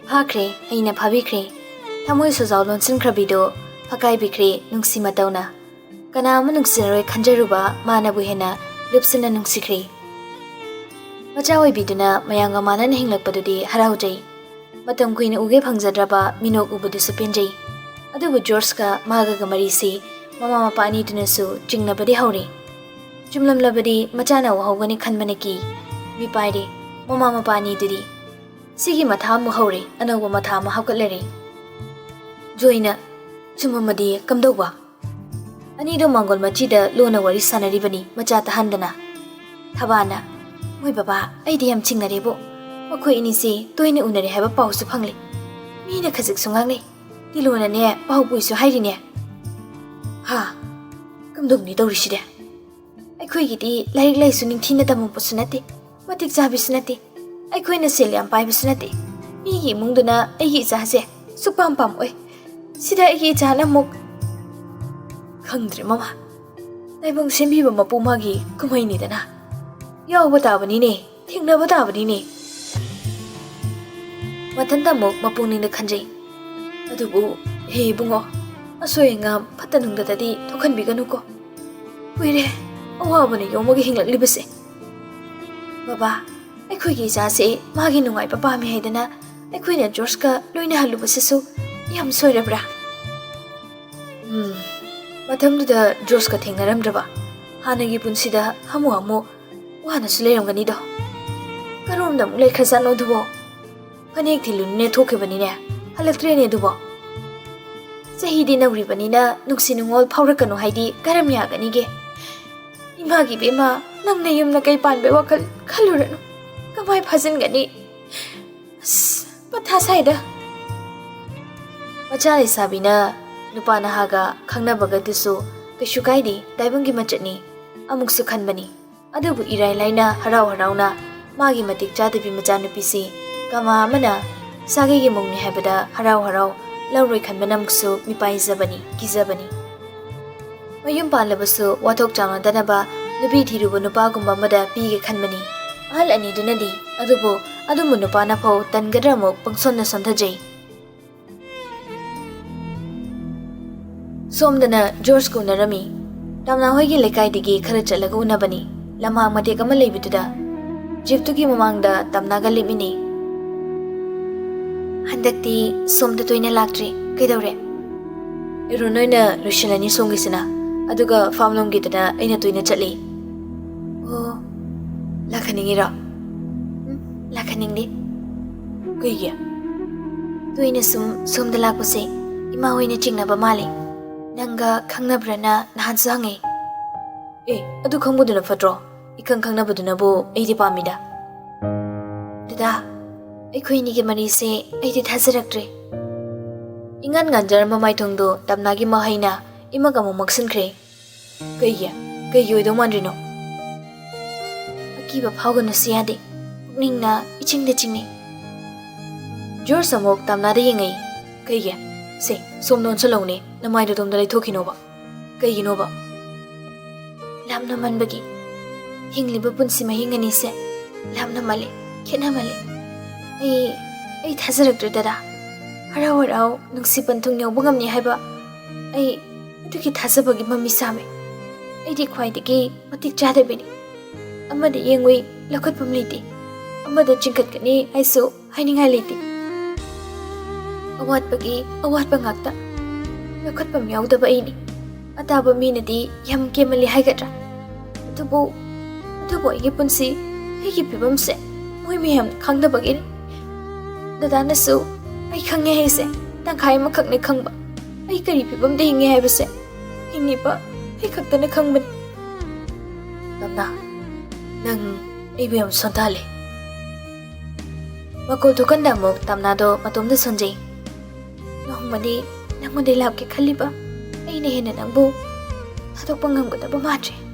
ꯐꯥꯈ꯭ꯔꯦ, ꯑꯩꯅ ꯐꯥꯕꯤꯈ꯭ꯔꯦ꯫ ꯊꯃꯣꯏ ꯁꯣꯖꯥꯎ ꯂꯣꯟꯁꯤꯟꯈ꯭ꯔꯕꯤꯗꯣ ꯐꯀꯥꯏꯕꯤꯈ꯭ꯔꯦ ꯅꯨꯡꯁꯤ ꯃꯇꯧꯅ꯫ ꯀꯅꯥ ꯑꯃ ꯅꯨꯡꯁꯤꯔꯔꯣꯏ ꯈꯟꯖꯔꯨꯕ ꯃꯥꯅꯕꯨ ꯍꯦꯟꯅ ꯂꯨꯞꯁꯤꯟꯅ ꯅꯨꯡꯁꯤꯈ꯭ꯔꯦ꯫ ꯃꯆꯥ ꯑꯣꯏꯕꯤꯗꯨꯅ ꯃꯌꯥꯝꯒ ꯃꯥꯟꯅꯅ ꯍꯤꯡꯂꯛꯄꯗꯨꯗꯤ ꯍꯔꯥꯎꯖꯩ꯫ ꯃꯇꯝ ꯀꯨꯏꯅ ꯎꯒꯦ ꯐꯪꯖꯗ꯭ꯔꯕ ꯃꯤꯅꯣꯛ ꯎꯕꯗꯨꯁꯨ ꯄꯦꯟꯖꯩ꯫ ꯑꯗꯨꯕꯨ ꯖꯣꯔꯖꯀ ꯃꯥꯒꯒ ꯃꯔꯤꯁꯤ ꯃꯃꯥ ꯃꯄꯥ ꯑꯅꯤꯗꯨꯅꯁꯨ ꯆꯤꯡꯅꯕꯗꯤ ꯍꯧꯔꯤ꯫ ꯆꯨꯝꯂꯝꯂꯕꯗꯤ ꯃꯆꯥꯅ ꯎꯍꯧꯒꯅꯤ ꯈꯟꯕꯅ ꯀꯤ꯫ ꯃꯤꯄꯥꯏꯔꯦ ꯃꯃꯥ ꯃꯄꯥ ꯑꯅꯤꯗꯨꯗꯤ꯫ ꯁꯤꯒꯤ ꯃꯊꯥ ꯑꯃꯨꯛ ꯍꯧꯔꯦ, ꯑꯅꯧꯕ ꯃꯊꯥ ꯑꯃ ꯍꯥꯞꯀꯠꯂꯔꯦ꯫ ꯖꯣꯏꯅ, ꯆꯨꯝꯃꯝꯃꯗꯤ ꯀꯝꯗꯧꯕ? ꯑꯅꯤꯗꯣ ꯃꯥꯡꯒꯣꯜ ꯃꯆꯤꯗ ꯂꯣꯟꯅ ꯋꯥꯔꯤ ꯁꯥꯟꯅꯔꯤꯕꯅꯤ, ꯃꯆꯥ ꯇꯥꯍꯟꯗꯅ꯫ ꯊꯕꯥꯅ, ꯃꯣꯏ ꯕꯕꯥ, ꯑꯩꯗꯤ ꯌꯥꯝ ꯆꯤꯡꯅꯔꯦꯕꯣ꯫ ꯃꯈꯣꯏ ꯑꯅꯤꯁꯤ ꯇꯣꯏꯅ ꯎꯅꯔꯦ ꯍꯥꯏꯕ ꯄꯥꯎꯁꯨ ꯐꯪꯂꯦ꯫ ꯃꯤꯅ ꯈꯖꯤꯛꯁꯨ ꯉꯥꯡꯅꯩ꯫ ꯇꯤꯂꯣꯅꯅꯦ ꯄꯥꯎ ꯄꯨꯏꯁꯨ ꯍꯥꯏꯔꯤꯅꯦ꯫ ꯍꯥ, ꯀꯝꯗꯧꯅꯤ ꯇꯧꯔꯤꯁꯤꯗꯤ? ꯑꯩꯈꯣꯏꯒꯤꯗꯤ ꯂꯥꯏꯔꯤꯛ ꯂꯥꯏꯁꯨ ꯅꯤꯡꯊꯤꯅ ꯇꯝꯃꯛꯄꯁꯨ ꯅꯠꯇꯦ, ꯃꯇꯤꯛ ꯆꯥꯕꯤꯁꯨ ꯅꯠꯇꯦ꯫ ꯑꯩꯈꯣꯏꯅ ꯁꯦꯜ ꯌꯥꯝ ꯄꯥꯏꯕꯁꯨ ꯅꯠꯇꯦ꯫ ꯃꯤꯒꯤ ꯏꯃꯨꯡꯗꯨꯅ ꯑꯩꯒꯤ ꯏꯆꯥꯁꯦ ꯁꯨꯛꯄꯥꯝ ꯄꯥꯝꯃꯛꯑꯣꯏ꯫ ꯁꯤꯗ ꯑꯩꯒꯤ ꯏꯆꯥꯅ ꯑꯃꯨꯛ ꯈꯪꯗ꯭ꯔꯦ ꯃꯃꯥ꯫ ꯇꯥꯏꯕꯪ ꯁꯦꯝꯕꯤꯕ ꯃꯄꯨ ꯃꯥꯒꯤ ꯀꯨꯝꯍꯩꯅꯤꯗꯅ꯫ ꯌꯥꯎꯕ ꯇꯥꯕꯅꯤꯅꯦ, ꯊꯦꯡꯅꯕ ꯇꯥꯕꯅꯤꯅꯦ꯫ ꯃꯊꯟꯇ ꯑꯃꯨꯛ ꯃꯄꯨꯛꯅꯤꯡꯗ ꯈꯟꯖꯩ꯫ ꯑꯗꯨꯕꯨ ꯍꯦ ꯏꯕꯨꯡꯉꯣ, ꯑꯁꯣꯏ ꯑꯉꯥꯝ ꯐꯠꯇ ꯅꯨꯡꯗꯇꯗꯤ ꯊꯣꯛꯍꯟꯕꯤꯒꯅꯨꯀꯣ꯫ ꯀꯨꯏꯔꯦ ꯑꯋꯥꯕꯅ ꯌꯣꯝꯃꯒ ꯍꯤꯡꯂꯛꯂꯤꯕꯁꯦ꯫ ꯕꯕꯥ, ꯑꯩꯈꯣꯏꯒꯤ ꯏꯆꯥꯁꯦ ꯃꯥꯒꯤ ꯅꯨꯡꯉꯥꯏꯕ ꯄꯥꯝꯃꯤ ꯍꯥꯏꯗꯅ ꯑꯩꯈꯣꯏꯅ ꯖꯣꯔꯖꯀ ꯂꯣꯏꯅꯍꯜꯂꯨꯕꯁꯤꯁꯨ ꯌꯥꯝ ꯁꯣꯏꯔꯕ꯭ꯔꯥ? ꯎꯝ, ꯃꯇꯝꯗꯨꯗ ꯖꯣꯔꯖꯀ ꯊꯦꯡꯅꯔꯝꯗ꯭ꯔꯕ? ꯍꯥꯟꯅꯒꯤ ꯄꯨꯟꯁꯤꯗ ꯍꯥꯃꯨ ꯍꯥꯃꯨ ꯋꯥꯅꯁꯨ ꯂꯩꯔꯝꯒꯅꯤꯗꯣ꯫ ꯀꯔꯣꯝꯗ ꯑꯃꯨꯛ ꯂꯩꯈ꯭ꯔꯖꯥꯠꯅꯣ ꯑꯗꯨꯕꯣ? ꯐꯅꯦꯛ ꯊꯤꯜꯂꯨꯅꯤꯅ ꯊꯣꯛꯈꯤꯕꯅꯤꯅꯦ, ꯍꯜꯂꯛꯇ꯭ꯔꯦꯅꯦ ꯑꯗꯨꯕꯣ꯫ ꯆꯍꯤꯗꯤ ꯅꯧꯔꯤꯕꯅꯤꯅ ꯅꯨꯡꯁꯤ ꯅꯨꯡꯉꯣꯜ ꯐꯥꯎꯔꯛꯀꯅꯨ ꯍꯥꯏꯗꯤ ꯀꯔꯝ ꯌꯥꯒꯅꯤꯒꯦ? ꯏꯃꯥꯒꯤ ꯏꯕꯦꯝꯃ, ꯅꯪꯅ ꯌꯨꯝ ꯅꯀꯩ ꯄꯥꯟꯕꯩ ꯋꯥꯈꯜ ꯈꯜꯂꯨꯔꯅꯨ꯫ ꯀꯃꯥꯏ ꯐꯥꯖꯤꯟꯒꯅꯤ? ꯑꯁ, ꯃꯊꯥ ꯁꯥꯏꯗ꯫ ꯃꯆꯥ ꯂꯩꯁꯥꯕꯤꯅ ꯅꯨꯄꯥ ꯅꯍꯥꯒ ꯈꯪꯅꯕꯒꯗꯨꯁꯨ ꯀꯩꯁꯨ ꯀꯥꯏꯗꯦ, ꯇꯥꯏꯕꯪꯒꯤ ꯃꯆꯠꯅꯤ ꯑꯃꯨꯛꯁꯨ ꯈꯟꯕꯅꯤ꯫ ꯑꯗꯨꯕꯨ ꯏꯔꯥꯏ ꯂꯥꯏꯅ ꯍꯔꯥꯎ ꯍꯔꯥꯎꯅ ꯃꯥꯒꯤ ꯃꯇꯤꯛ ꯆꯥꯗꯕꯤ ꯃꯆꯥꯅꯨꯄꯤꯁꯤ ꯀꯃꯥ ꯑꯃꯅ ꯁꯥꯒꯩꯒꯤ ꯃꯧꯅꯤ ꯍꯥꯏꯕꯗ ꯍꯔꯥꯎ ꯍꯔꯥꯎ ꯂꯧꯔꯣꯏ ꯈꯟꯕꯅ ꯑꯃꯨꯛꯁꯨ ꯃꯤꯄꯥꯏꯖꯕꯅꯤ, ꯀꯤꯖꯕꯅꯤ꯫ ꯃꯌꯨꯝ ꯄꯥꯜꯂꯕꯁꯨ ꯋꯥꯊꯣꯛ ꯆꯥꯎꯅꯗꯅꯕ ꯅꯨꯄꯤ ꯊꯤꯔꯨꯕ ꯅꯨꯄꯥꯒꯨꯝꯕ ꯑꯃꯗ ꯄꯤꯒꯦ ꯈꯟꯕꯅꯤ꯫ ꯑꯍꯜ ꯑꯅꯤꯗꯨꯅꯗꯤ ꯑꯗꯨꯕꯨ ꯑꯗꯨꯝꯕ ꯅꯨꯄꯥꯅ ꯐꯥꯎ ꯇꯟꯒꯗ꯭ꯔꯥ ꯑꯃꯨꯛ ꯄꯪꯁꯣꯟꯅ ꯁꯣꯟꯊꯖꯩ꯫ ꯁꯣꯝꯗꯅ ꯖꯣꯔꯖꯀ ꯎꯅꯔꯝꯃꯤ꯫ ꯇꯝꯅꯥ ꯍꯣꯏꯒꯤ ꯂꯩꯀꯥꯏꯗꯒꯤ ꯈꯔ ꯆꯠꯂꯒ ꯎꯅꯕꯅꯤ꯫ ꯂꯝꯍꯥꯡ ꯃꯇꯦꯛ ꯑꯃ ꯂꯩꯕꯗꯨꯗ ꯖꯤꯞꯇꯨꯒꯤ ꯃꯃꯥꯡꯗ ꯇꯝꯅꯥꯒ ꯂꯦꯞꯃꯤꯟꯅꯩ꯫ "ꯍꯟꯗꯛꯇꯤ ꯁꯣꯝꯗ ꯇꯣꯏꯅ ꯂꯥꯛꯇ꯭ꯔꯦ꯫ ꯀꯩꯗꯧꯔꯦ?" "ꯑꯦꯔꯣꯟ ꯍꯣꯏꯅ ꯂꯣꯏꯁꯤꯜꯂꯅꯤ ꯁꯣꯝꯒꯤꯁꯤꯅ, ꯑꯗꯨꯒ ꯐꯥꯝ ꯂꯣꯝꯒꯤꯗꯨꯅ ꯑꯩꯅ ꯇꯣꯏꯅ ꯆꯠꯂꯤ"꯫ "ꯑꯣ, ꯂꯥꯛꯍꯟꯅꯤꯡꯉꯤꯔꯣ?" "ꯎꯝ, ꯂꯥꯛꯍꯟꯅꯤꯡꯗꯦ"꯫ "ꯀꯩꯒꯤ?" "ꯇꯣꯏꯅ ꯁꯨꯝ ꯁꯣꯝꯗ ꯂꯥꯛꯄꯁꯦ ꯏꯃꯥ ꯍꯣꯏꯅ ꯆꯤꯡꯅꯕ ꯃꯥꯜꯂꯦ꯫ ꯅꯪꯒ ꯈꯪꯅꯕ꯭ꯔꯅ ꯅꯍꯥꯟꯁꯨ ꯍꯪꯉꯦ"꯫ "ꯑꯦ, ꯑꯗꯨ ꯈꯪꯕꯗꯨꯅ ꯐꯠꯇ꯭ꯔꯣ? ꯏꯈꯪ ꯈꯪꯅꯕꯗꯨꯅꯕꯨ ꯑꯩꯗꯤ ꯄꯥꯝꯃꯤꯗ"꯫ "ꯗꯗꯥ, ꯑꯩꯈꯣꯏ ꯑꯅꯤꯒꯤ ꯃꯔꯤꯁꯦ ꯑꯩꯗꯤ ꯊꯥꯖꯔꯛꯇ꯭ꯔꯦ"꯫ ꯏꯉꯥꯟ ꯉꯥꯟꯖꯔꯝꯕ ꯃꯥꯏꯊꯣꯡꯗꯣ ꯇꯝꯅꯥꯒꯤ ꯃꯍꯩꯅ ꯏꯃꯛ ꯑꯃꯨꯛ ꯃꯛꯁꯤꯟꯈ꯭ꯔꯦ꯫ "ꯀꯩꯒꯤ? ꯀꯩꯒꯤ ꯑꯣꯏꯗꯧ ꯃꯥꯟꯗ꯭ꯔꯤꯅꯣ?" "ꯑꯀꯤꯕ ꯐꯥꯎꯒꯅꯨꯁꯨ ꯌꯥꯗꯦ꯫ ꯄꯨꯛꯅꯤꯡꯅ ꯏꯆꯤꯡꯗ ꯆꯤꯡꯅꯩ"꯫ ꯖꯣꯔꯖ ꯑꯃꯨꯛ ꯇꯝꯅꯥꯗ ꯌꯦꯡꯉꯛꯏ꯫ "ꯀꯩꯒꯤ? ꯁꯦ, ꯁꯣꯝꯗ ꯑꯣꯟꯁꯜꯂꯧꯅꯦ, ꯅꯃꯥꯏꯗꯣ ꯑꯗꯣꯝꯗ ꯂꯩꯊꯣꯛꯈꯤꯅꯣꯕ"꯫ "ꯀꯩꯒꯤꯅꯣꯕ?" "ꯂꯥꯞꯅꯃꯟꯕꯒꯤ꯫ ꯍꯤꯡꯂꯤꯕ ꯄꯨꯟꯁꯤ ꯃꯍꯤꯡ ꯑꯅꯤꯁꯦ ꯂꯥꯞꯅꯃꯜꯂꯦ, ꯈꯦꯠꯅꯃꯜꯂꯦ꯫ ꯑꯩ, ꯑꯩ ꯊꯥꯖꯔꯛꯇ꯭ꯔꯦ ꯗꯗꯥ꯫ ꯍꯔꯥꯎ ꯍꯔꯥꯎ ꯅꯨꯡꯁꯤ ꯄꯟꯊꯨꯡ ꯌꯧꯕ ꯉꯝꯅꯤ ꯍꯥꯏꯕ ꯑꯩ ꯑꯗꯨꯒꯤ ꯊꯥꯖꯕꯒꯤ ꯃꯃꯤ ꯁꯥꯃꯦ꯫ ꯑꯩꯗꯤ ꯈ꯭ꯋꯥꯏꯗꯒꯤ ꯃꯇꯤꯛ ꯆꯥꯗꯕꯤꯅꯤ꯫ ꯑꯃꯗꯤ ꯌꯦꯡꯉꯨꯏ, ꯂꯧꯈꯠꯐꯝ ꯂꯩꯇꯦ꯫ ꯑꯃꯗ ꯆꯤꯡꯈꯠꯀꯅꯤ ꯍꯥꯏꯁꯨ ꯍꯥꯏꯅꯤꯡꯉꯥꯏ ꯂꯩꯇꯦ꯫ ꯑꯋꯥꯠꯄꯒꯤ ꯑꯋꯥꯠꯄ ꯉꯥꯛꯇ꯫ ꯂꯧꯈꯠꯐꯝ ꯌꯥꯎꯗꯕ ꯑꯩꯅꯤ꯫ ꯑꯇꯥꯕ ꯃꯤꯅꯗꯤ ꯌꯥꯝ ꯀꯦꯃꯜꯂꯤ ꯍꯥꯏꯒꯗ꯭ꯔꯥ? ꯑꯗꯨꯕꯨ, ꯑꯗꯨꯕꯨ ꯑꯩꯒꯤ ꯄꯨꯟꯁꯤ, ꯑꯩꯒꯤ ꯐꯤꯕꯝꯁꯦ ꯃꯣꯏ ꯃꯌꯥꯝꯅ ꯈꯪꯗꯕꯒꯤꯅꯤ꯫ ꯗꯗꯥꯅꯁꯨ ꯑꯩ ꯈꯪꯉꯦ ꯍꯥꯏꯁꯦ ꯇꯪꯈꯥꯏ ꯑꯃꯈꯛꯅꯦ ꯈꯪꯕ꯫ ꯑꯩ ꯀꯔꯤ ꯐꯤꯕꯝꯗ ꯍꯤꯡꯉꯦ ꯍꯥꯏꯕꯁꯦ ꯍꯤꯡꯉꯤꯕ ꯑꯩ ꯈꯛꯇꯅ ꯈꯪꯕꯅꯤ꯫ ꯇꯝꯅꯥ, ꯅꯪ ꯑꯩꯕꯨ ꯌꯥꯝ ꯁꯣꯟꯊꯍꯜꯂꯦ꯫ ꯃꯀꯣꯜ ꯊꯣꯛꯀꯟꯗ ꯑꯃꯨꯛ ꯇꯝꯅꯥꯗꯣ ꯃꯇꯣꯝꯗ ꯁꯣꯟꯖꯩ꯫ ꯅꯣꯡꯃꯗꯤ ꯅꯪꯉꯣꯟꯗꯩ ꯂꯥꯞꯀꯦ ꯈꯜꯂꯤꯕ ꯑꯩꯅ ꯍꯦꯟꯅ ꯅꯪꯕꯨ ꯊꯥꯗꯣꯛꯄ ꯉꯝꯒꯗꯕ ꯃꯥꯟꯗ꯭ꯔꯦ꯫